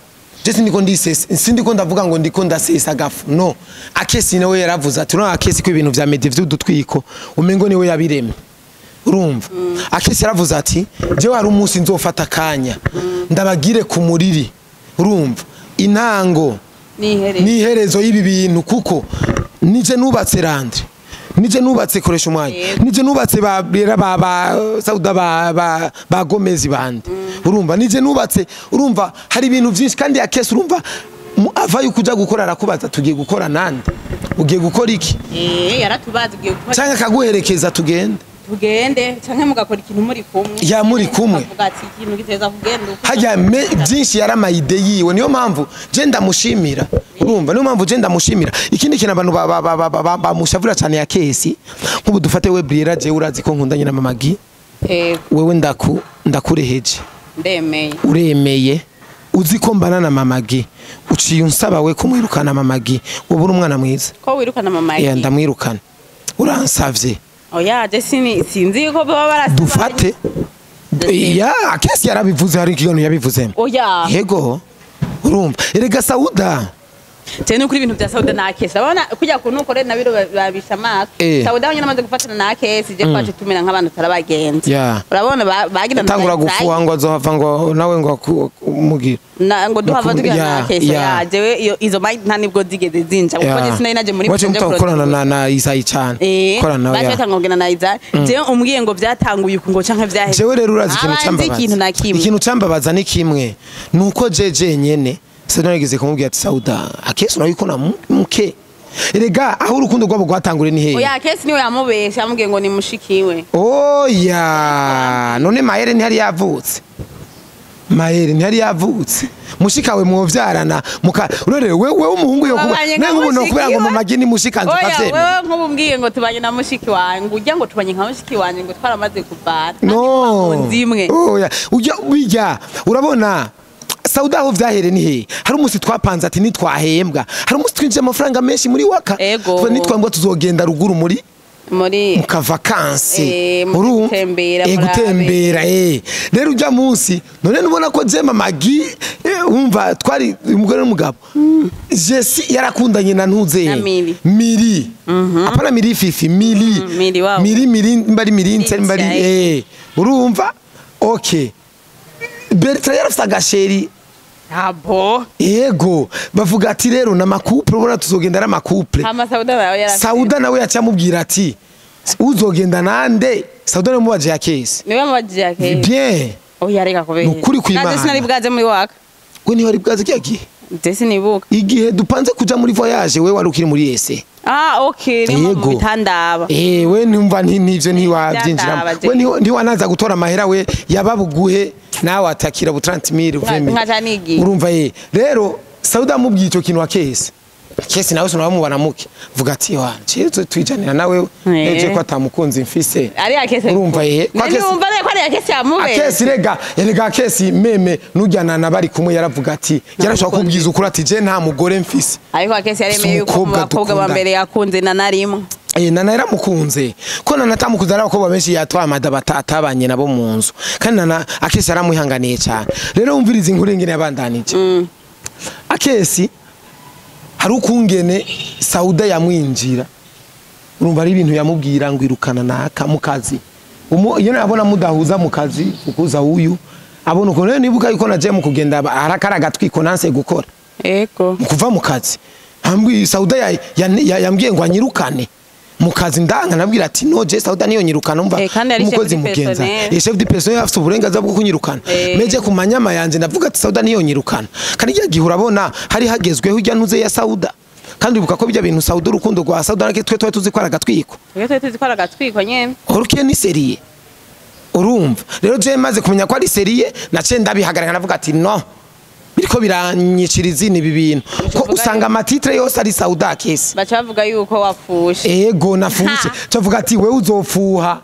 je sindiko ndisesa, sindiko ndavuga ngo ndiko ndasesa gafu no. Akesi nawe yaravuze ati urabona akesi ko ibintu vya medi vy'udutwiko umengo niwe yabiremye, urumva. Akesi yaravuze ati jewe hari umunsi nzofata akanya ndabagire ku muriri, urumva, intango Nihereye. n'iherezo y'ibi bintu, kuko nije nubatse Landre, nije nubatse koresha umwanya, nije nubatse ba Bera, ba Sauda, ba Gomez bande, urumva, nije nubatse, urumva, hari ibintu byinshi. Kandi akesi, urumva, avayo kuja gukora arakubaza tugiye gukora nande, ugiye gukora iki? Yaratubaza ugiye gukora. Canke akaguherekeza tugende. Tugende canke mugakora ikintu muri kumwe. Ya, muri kumwe. Ukavuga ati ikintu giteza kugenda uko. Hajya byinshi yaramayide yiwe, niyo mpamvu je ndamushimira, urumva, niyo mpamvu je ndamushimira. Ikindi kintu abantu bamushavura cyane ya kesi, nk'ubu dufate we Briera, je urazi ko nkundanye na Mama Gi. Wewe ndakureheje. Ndemeye. Uremeye, uzi ko mbana na Mama Gi, uciye unsaba we kumwirukana Mama Gi, wowe uri umwana mwiza. Ko wirukana Mama Gi? Ndamwirukana, uransavye. Oya, je sinzi ko baba barasaba. Dufate ya kesi yarabivuze, hari ikiganiro yabivuzemo. Oya. Yego, urumva, erega Sauda. Je nukuri ibintu bya Sauda na Akesi, urabona kujya kuntu ukore na biro babisha amaso. Sauda nyine amaze gufatana na Akesi, je kwaje tumera nk'abantu tarabagenzi. Urabona bagira Tangura gufuha ngo azohava ngo nawe ngo umugira. Na ngo duhava tugira na Akesi. Ya. Ya, jewe izo mic nta nibwo zigeze zinja, kuko je sinari naje muri waje mutakorana na Isayi cyane. Korana nawe, baje ya. batanga kugenda na Isaac. Jewe umbwiye ngo byatanguye uku ngo canke vyaheze. Jewe rero urazi ikintu Abanzi cambabaza? Ikintu na kimwe. Ikintu cambabaza ni kimwe, nuko jeje nyene sinarigeze kumubwira ati Sauda, Akesi urabiko na muke, erega aho urukundo rwabo rwatanguriye ni hehe? Oya, Akesi niwe yamubeshe, yamubwiye ngo ni mushikiwe. Oya, none Mahere ntiyari yavutse? Mahere ntiyari yavutse? Mushikawe mwovyarana muka urore wewe umuhungu yo kuba Babanye nka nenga ubu nokubera ngo mushiki we. Mama Gi ni mushikanze Oya, ukavyemera. wewe nk'ubu umbwiye ngo tubanye na mushiki wanjye, ngo ujya ngo tubanye nka mushiki wanjye, ngo twaramaze kuvana. No. Kandi zimwe. Oya, ujya bijya urabona Sauda aho vyahere ni hehe? Hari umunsi twapanze ati nitwahembwa, hari umunsi twinjiye amafaranga menshi muri waka. Ego. Tuba nitwambwa tuzogenda ruguru muri Muri muka vacances. Mu gutembera, murabe. Gutembera. Rero ujya munsi none nubona ko je Mama Gi, umva, twari umugore n'umugabo. Jesi yarakundanye na ntuze. Na Miri. Miri, apana Miri Fifi, Miri. Miri wabo. Miri, Miri mbari Miri nse mbari. Miri. Urumva, okay, Bertrand yarafite agasheri. Abo. Yego, bavuga ati rero na macouple, ubona tuzogenda ari amacouple. Hama Sauda nawe yarafite. Sauda nawe yacamubwira ati uzogenda nande? Sauda niwe mubaje ya kesi. Niwe mubajije Akesi? Bien. Oya, reka kubera. Nukuri kw'Imana. Naje sinari bwaze muri waka. We niho ari bwaze kiya gihe. Je sinibuka. Igihe dupanze kuja muri voyage, we wari ukiri muri ese. Ah, okay, niyo mpamvu Yego. bitandaba. We ntumva ntivyo ntiwabyinjiramo. Byandaba, je. We ntiwanaza gutora amahera, we yababuguhe nawe atakira bu 30,000 20,000. Nkaca nigiye. Urumva ye rero Sauda amubwiye ico kintu wa kesi, kesi nawe sinabamubona muke vuga ati wa cyezo twijanira nawe neje ko atamukunzi mfise. Ari Akesi. Urumva ye ko Nari Akesi numva rero ko ari Akesi yamubeshe. Akesi rega, erega Akesi meme nujyana bari kumwe yaravuga ati yarashobora kubwiza ukuri ati je nta mugore mfise. Ariko Akesi yaremeye yuko mu Umukobwa bakobwa ba dukundana. mbere yakunze na narimwe. Nana yaramukunze, ko Nana atamukunze ari abakobwa benshi yatwaye amada atabanye nabo mu nzu, kandi Nana Akesi yaramwihanganiye cyane. Rero wumviriza inkuru ingene yabandanije. Akesi hari ukungene Sauda yamwinjira, urumva ari ibintu yamubwira ngo irukana naka mu kazi. Iyo nabona mudahuza mu kazi ukuza uyu Abona ukuntu rero nibuka yuko nagiye mu kugenda harakara agatwiko nanse gukora. Ego. Mu kuva mu kazi ambwiye Sauda yambwiye ngo anyirukane mu kazi, ndanga nabwira ati no je Sauda niyo nyirukana, umva Kandi ari umukozi chef du mugenza. personnel. Chef du personnel afite uburenganzira bwo kunyirukana. Meje ku manyama yanje ndavuga ati Sauda niyo nyirukana, kandi irya gihe urabona hari hagezweho ijya ntuze ya Sauda, kandi ubuka ko bijya bintu Sauda, urukundo rwa Sauda nake twe tuzi ko ari agatwiko. Twe twari tuzi ko ari agatwiko nyene. Orukiye ni sérieux. Urumva rero je maze kumenya ko ari sérieux, naciye ndabihagarara navuga ati no, biriko biranyicira izina ibi bintu, ko Uvuga usanga ama titres yose ari Sauda kesi. Baca bavuga yuko wapfushe. Ego, nafushe. Tuvuga ati wewe uzofuha,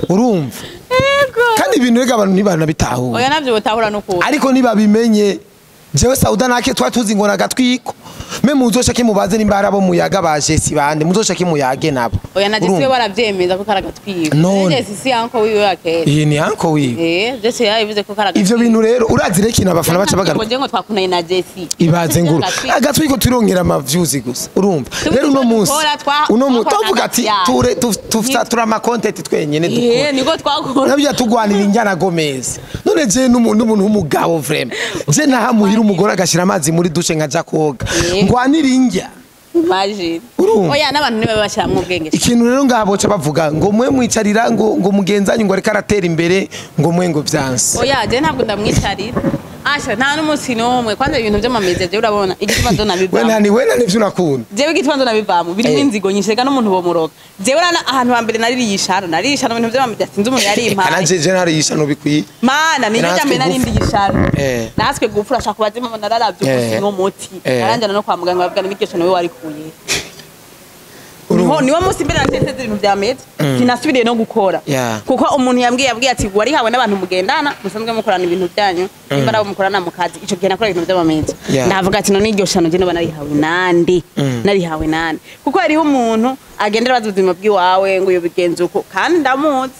urumva? Ego. Kandi ibintu rega abantu ntibanabitahura. Oya, navyo butahura n'ukuri. Ariko nibabimenye, jewe Sauda nake twa tuzi ngo nagatwiko me muzoshake mubaze nimba ari abo muyaga ba Jesi bande, muzoshake muyage nabo. Oya, na Jesse Urumva? baravyemeza ko kari agatwiko. None. Jesse si yanko wiwe wa kera. Iyi ni anko wiwe. Jesse yabivuze ko kari agatwiko. Ivyo bintu rero urazi rero ikintu abafana baca bagaruka. Ngo je ngo twakunanye na Jesse. Ibaze nguru Agatwiko. agatwiko, turongera ama views gusa, urumva? Tuvuze Rero uno icyo munsi dukora, uno munsi twakora tuvuga ati hagati yacu. ture tufta tura ama content twenyene dukora. Niko twakora. Nabyo tugwanira injyana Gomez. None je n'umuntu w'umugabo vraiment, je nahamuhira umugore agashira amazi muri douche nkaja koga, ngwanira injya. Imagine. Urumva? Oya, n'abantu niba bashiramwo ubwenge. Ikintu rero ngaha boca bavuga ngo mwe mwicarira ngo mugenzanyu ngo ariko aratera imbere, ngo mwe ngo vyanse. Oya, je ntabwo ndamwicarira. Asha, nta n'umunsi n'umwe. Kwanza ibintu vy'amameze je urabona igituma ndo We nabivamo. nani we nani ivyo unakunda. Jewe igituma ndo nabivamo birimo inzigo nyinshi, reka n'umuntu bomuroga. Jewe urana ahantu hambere naririye ishano, naririye ishano mu bintu vy'amameze, sinzi umuntu yari impaye. Kana je nariyisha bikwiye. Mana ni Natwe ryo mbere gupfa. narindi gishano. Natwe gupfa urashaka kubaza impamvu nararavye gusa no muti. Naranjana no kwa muganga bavuga n'iryo shano we warikuye. Niho niwo munsi mbere natetse ibintu vya meza sinasubiriye no gukora. Kuko umuntu yambwiye ati warihawe n'abantu mugendana musanzwe mukorana ibintu byanyu, nimba ari abo mukorana mu kazi. Ico gihe nakora ibintu vy'amameza. Ndavuga ati none iryo shano je noba narihawe nande? Narihawe nande? Kuko hariho umuntu agendera abaza ubuzima bw'iwawe ngo uyo bigenze uko, kandi ndamuzi.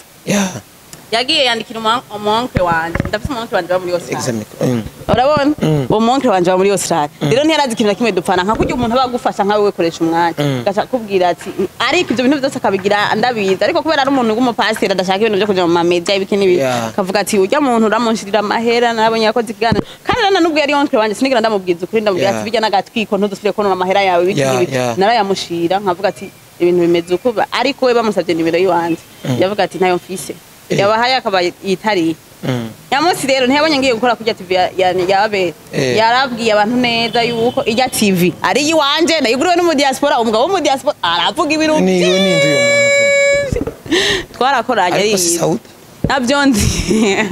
Yagiye yandikira umuonkle wanje. Ndafise umuonkle wanje wa muri Australia. Exactly. Urabona uwo muonkle wanje wa muri Australia rero ntiyarazi ikintu na kimwe dupfana, nka kurya umuntu aba agufasha nkawe wekoresha umwanya, gaca kubwira ati ariko ibyo bintu byose akabigira ndabizi, ariko kubera ari umuntu w'umupasiteri adashaka ibintu byo kuja mu mamedia ibiki n'ibi, akavuga ati urya muntu uramunshirira amahera, narabonye yakoze ikiganiro. Kandi rero nubwo yari onkle wanje sinigera ndamubwiza ukuri, ndamubwira ati bijya n'agatwiko, ntudusubire konona amahera yawe ibiki n'ibi. Narayamushira nkavuga ati ibintu bimeze uko ariko we bamusabye nimero yiwanje yavuga ati ntayo mfise. Yabahaye akaba yitariye. Nyamunsi rero ntiyabonye ngiye gukora kurya TV ya Abel. Yarabwiye abantu neza yuko irya TV ari iyiwanje, nayiguriwe n'umu diaspora, umugabo wo mu diaspora aravuga ibintu Ni we nindi uyo muntu? Twarakoranye. Ariko si Ariyizi. Sauda? Nabyo nzi.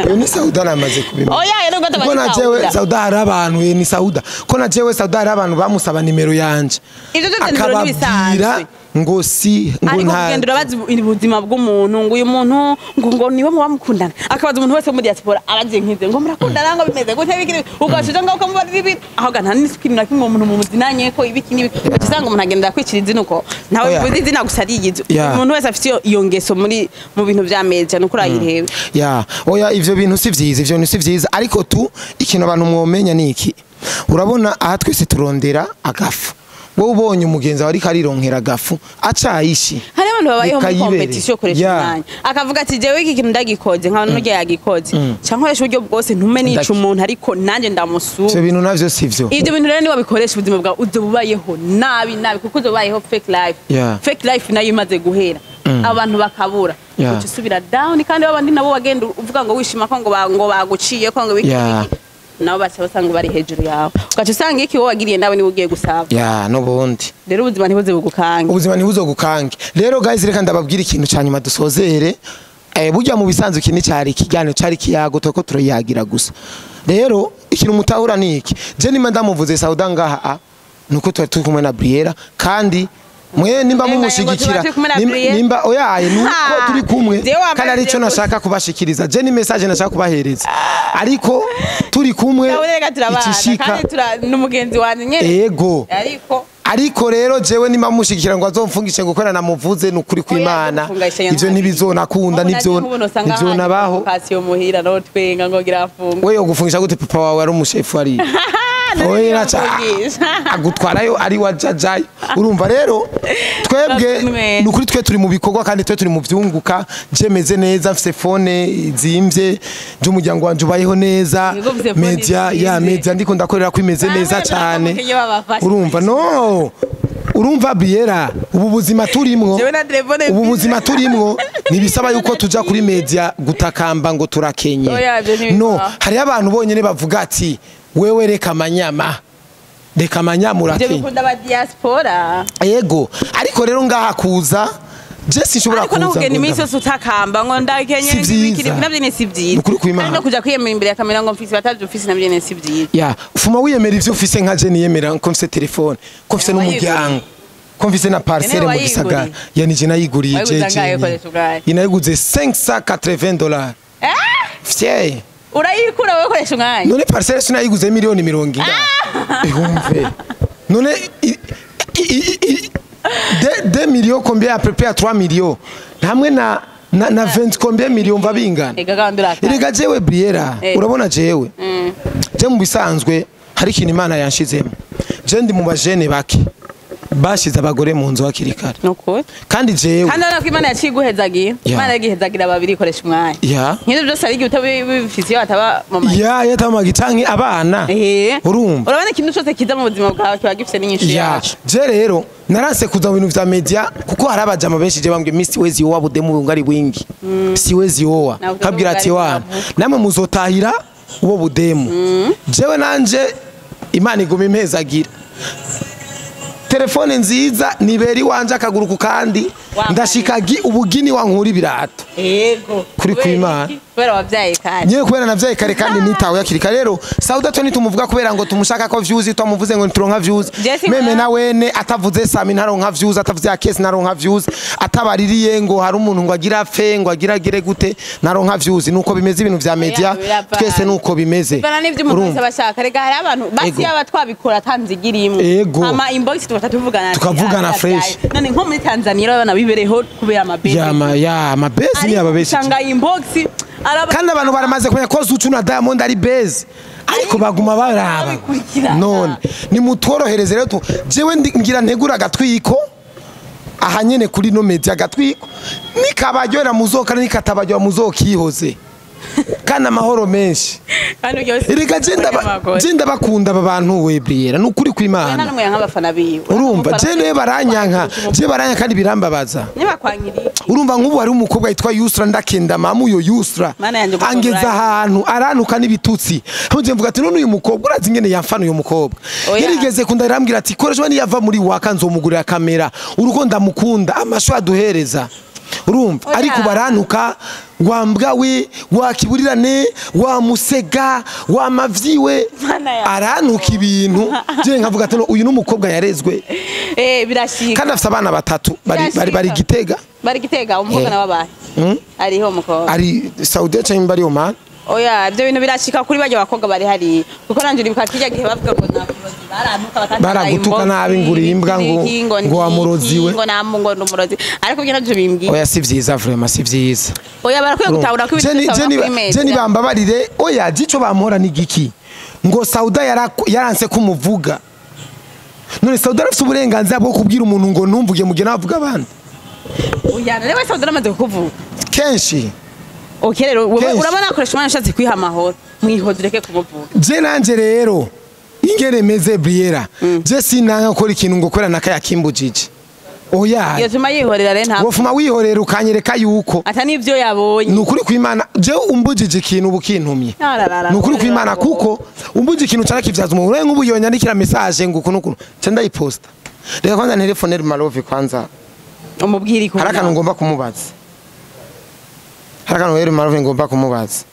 Uyu ni Sauda, namaze kubimenya. Oya, yari ngo Kuko na jewe Sauda hari abantu, ni Sauda, ko na jewe Sauda hari abantu bamusaba nimero yanje. Ivyo byose nimero Akababwira n'ibisanzwe. ngo si ngo Ariko nta kugenda urabaza ubuzima bw'umuntu, ngo uyu muntu ngo niwe muba mukundana, akabaza umuntu wese wo muri diaspora abagiye nk'ivyo ngo murakundana, ngo bimeze gute, biki n'ibi, ugaca uja ngaho ukamubarira ibintu aho ga nta n'ikintu na kimwe uwo muntu mumuzinanye ko ibiki n'ibi, ugaca usanga umuntu agenda kwicira izina uko ntawe Oya. bivuze izina gusa ariyizi. Umuntu wese afite iyo ngeso muri mu bintu vya media nuko urayireba. Ya, oya, ivyo bintu si vyiza, ivyo bintu si vyiza. Ariko tu ikintu abantu mwomenya ni iki: urabona aha twese turondera agafu, wowe ubonye umugenzi wawe ariko arironkera agafu acayishi. Hari abantu babayeho muri Reka yibere. competition, koresha umwanya akavuga ati jewe iki kintu ndagikoze nkaba n'urya yagikoze, canke nkoresha uburyo bwose ntume nica umuntu, ariko nanjye ndamusura. Ivyo bintu navyo si vyo. Ibyo bintu rero niba bikoresha ubuzima bwawe uzoba ubayeho nabi nabi, kuko uzoba ubayeho fake life. Fake life nayo imaze guhera abantu bakabura, uca usubira down, kandi babandi nabo wagenda uvuga ngo wishima ko ngo baguciye ko ngo biki biki, nabo baca basanga bari hejuru yawe, ugaca usanga iki wowe wagiriye nawe niwe ugiye gusaba. Ya, n'ubundi. Rero ubuzima ntibuze bugukange. Ubuzima ntibuzogukange. Rero guys, reka ndababwira ikintu ca nyuma dusozere. Burya mu bisanzwe iki ni cari ikiganiro, cari ikiyago turiko turayagira gusa. Rero ikintu mutahura ni iki: je nimba ndamuvuze Sauda ngaha a nuko twari turi kumwe na Briera, kandi mwe nimba Nenga, mumushigikira ngo tuba turi kumwe na Briella. Nimba oya nuko Ha! turi kumwe Jewe wambaye kandi arico gusa. nashaka kubashikiriza, je ni message nashaka kubahereza, ariko turi kumwe. Reka turabana. Icishika. Kandi n'umugenzi wanjye nyene. Ego. Ariko Ariko rero jewe nimba mushigikira ngo azomfungishe ngo korana namuvuze, nukuri kw'Imana ivyo ntibizonakunda, nivyo nivyo nabaho. Pasiyo muhira no twenga ngo gira afunga. We yogufungisha gute? Papa wawe ari umushefu ari Oya, agutwarayo ari wajajayo. Urumva rero twebwe nukuri twe turi mu bikorwa kandi twe turi mu vyunguka. Jemeze neza, mfise phone zimvye, j'umuryango wanje ubayeho neza, media ya media ndiko ndakorera kwimeze neza cyane. Urumva no urumva Biera, ubu buzima turimwo, ubu buzima turimwo nibisaba yuko tuja kuri media gutakamba ngo turakenye. No, hari abantu bonyene bavuga ati wewe reka manyama, reka manyama urakenye. Bikunda ba diaspora. Yego, ariko rero ngaha kuza je sinshobora kuza. Ariko no iminsi yose utakamba ngo ndakenye n'ibikiri navyo ni sivyiza. Kandi no kuja kwiyemera imbere ya kamera ngo mfise batavyo ufise navyo ni sivyiza. Ya, ufuma wiyemera ivyo ufise nka je niyemera ko mfise telefone, ko mfise n'umuryango, ko mfise na parcelle mu gisagara. Ya nije nayiguriye jeje. Inayiguze $580. Eh? Fye. Urayikura wewe koresha umwanya. None parcelle sinayiguze miliyoni 40. Ihumve. None 2 millions combien à peu près à 3 millions. Hamwe na 20 combien millions va bingana. Erega jewe Briera, urabona jewe. Je mu bisanzwe hari ikintu Imana yanshizemo. Je ndi mu bajene bake bashize abagore mu nzu hakiri kare. Nuko kandi jewe kandi urabona ko Imana yaciguhezagiye. Imana yagihezagira babiri ikoresha umwanya. Nk'ivyo byose ari igihe utabifise iyo ataba mama. Ya yatamaga canke abana. Urumva. Urabona ikintu cyose kiza mu buzima bwawe kiba gifise n'inyishu yacu. Je rero naranse kuza mu bintu vya media kuko hari abajama benshi je bambwiye Miss wezi yowa budemu ngari wingi. Si wezi yowa. Kabwira ati wana namwe muzotahira uwo budemu. Jewe nanje Imana iguma impezagira. Telefone nziza niberi wanje akaguruku kandi ndashikagi ubugini wankura ibirato. Yego. Kuri kwimana. Kubera wavyaye kare. Nyewe kubera navyaye kare kandi nitawe yakiri kare. Rero Sauda to nitumuvuga kubera ngo tumushaka ko views twamuvuze ngo nituronka views. Meme na wene atavuze Sami ntaronka views, atavuze Akesi ntaronka views, atabaririye ngo hari umuntu ngo agira fe ngo agira gire gute ntaronka views. Nuko bimeze ibintu vya media twese nuko bimeze. Bana nivyo umuntu wese abashaka. Rega hari abantu basi yaba twabikora tanzigira imwe. Ama inbox tuvugana tukavugana fresh. None nko muri Tanzania abana bibereho kubera amabesi. Ya amabesi ni ababesi. Sanga inbox kandi abantu baramaze kumenya ko Zucu na Diamond ari base ariko baguma baraba. None nimutworohereze rero jewe ngira ntegura agatwiko aha nyene kuri no media agatwiko nikabaryohera muzoka nikatabaryohera muzokihoze kandi amahoro menshi. Erega je ndabakunda aba bantu we Briera nukuri kw'Imana. Urumva je ne baranyanka, je baranyanka kandi birambabaza. Urumva nk'ubu hari umukobwa yitwa Yusra ndakenda mamu yo Yusra angeza ahantu aranuka n'ibitutsi. Nje mvuga ati none uyu mukobwa urazi ingene yamfana uyu mukobwa. Yarigeze kunda arambwira ati koreshwa niyava muri waka nzomugurira kamera uruko ndamukunda amasho aduhereza. Urumva ariko baranuka wambwa we wakiburirane wa musega wa mavyiwe aranuka ibintu. Je nkavuga ati uyu n'umukobwa yarezwe birashika kandi afite abana batatu bari Gitega, bari Gitega umukobwa nababaye ariho umukobwa ari Saudi cyangwa bari Oman. Oya ibyo bintu birashika kuri bajya bakobwa bari hari kuko nanje uribuka kijya gihe bavuga ngo nakurozi baranuka batatu baragutuka nabi nguri imbwa ngo wamurozi we ngo namungo ndumurozi ariko byo navyo bimbwiye. Oya si vyiza vraiment si vyiza. Oya barakwiye gutahura ko ibintu je ni bambabarire. Oya jico bampora ni giki ngo Sauda yaranse kumuvuga. None Sauda arafite uburenganzira bwo kubwira umuntu ngo ntumvuge mugihe navuga abandi. Oya none we Sauda aramaze kukuvuga kenshi. Okay rero urabona akoresha umwana ushatse kwiha amahoro mwihoze ureke kumuvuga. Je nanje rero ingere meze Briera je sinanga gukora ikintu ngo korana nakayakimbujije. Oya yotuma yihorera rero nta wofuma wihorera ukanyereka yuko ata nivyo yabonye. Nukuri kw'Imana je umbujije ikintu ubukintumye. Nukuri kw'Imana kuko umbujije ikintu carakivyaza umuntu ure nk'ubu yonyandikira message ngo ukuntu ukuntu ce ndayiposta. Reka kwanza telefone Malove kwanza umubwira ikuntu hari akantu ngomba kumubaza. Harakano rero Malove ngomba kumubaza.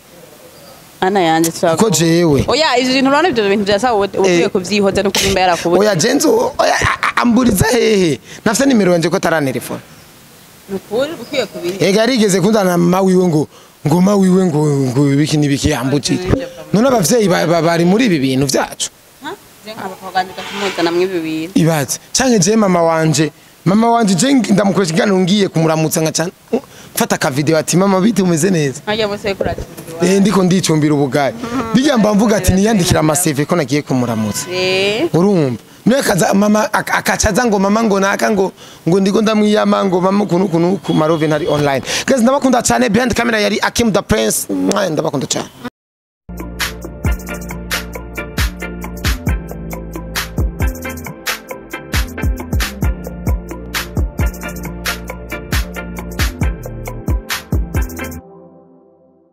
Ana yanje tsago. Ko jewe. Oya ivyo bintu urabona ivyo bintu byasa ugiye kuvyihoza no kurimba yarakubuze. Oya jenzo oya amburiza hehe. Nafse nimero yanje ko tarantelefone. Nukuri ukwiye kubihe. Ega yarigeze kundana mama wiwe ngo mama wiwe ngo ibiki nibiki yambujije. None abavyeyi bari muri ibi bintu vyacu. Ha? Je nkabakogandika kumuzana mwe ibi bintu. Ibaze. Canke je mama wanje. Mama wanje je ndamukoresha ikiganiro ngiye kumuramutsa nka cyane. Mfata aka video ati mama bite, umeze neza? Nkajya bose kuratirirwa. Ndiko ndicumbira ubugari, bijya mba mvuga ati niyandikira ama CV ko nagiye kumuramutsa. Urumva niwe kaza mama akacaza ngo mama ngo naka ngo ndiko ndamwiyama ngo mama ukuntu ukuntu ku Marove ntari online. Guys, ndabakunda cyane. Behind camera yari Akim the Prince. Mwah, ndabakunda cyane.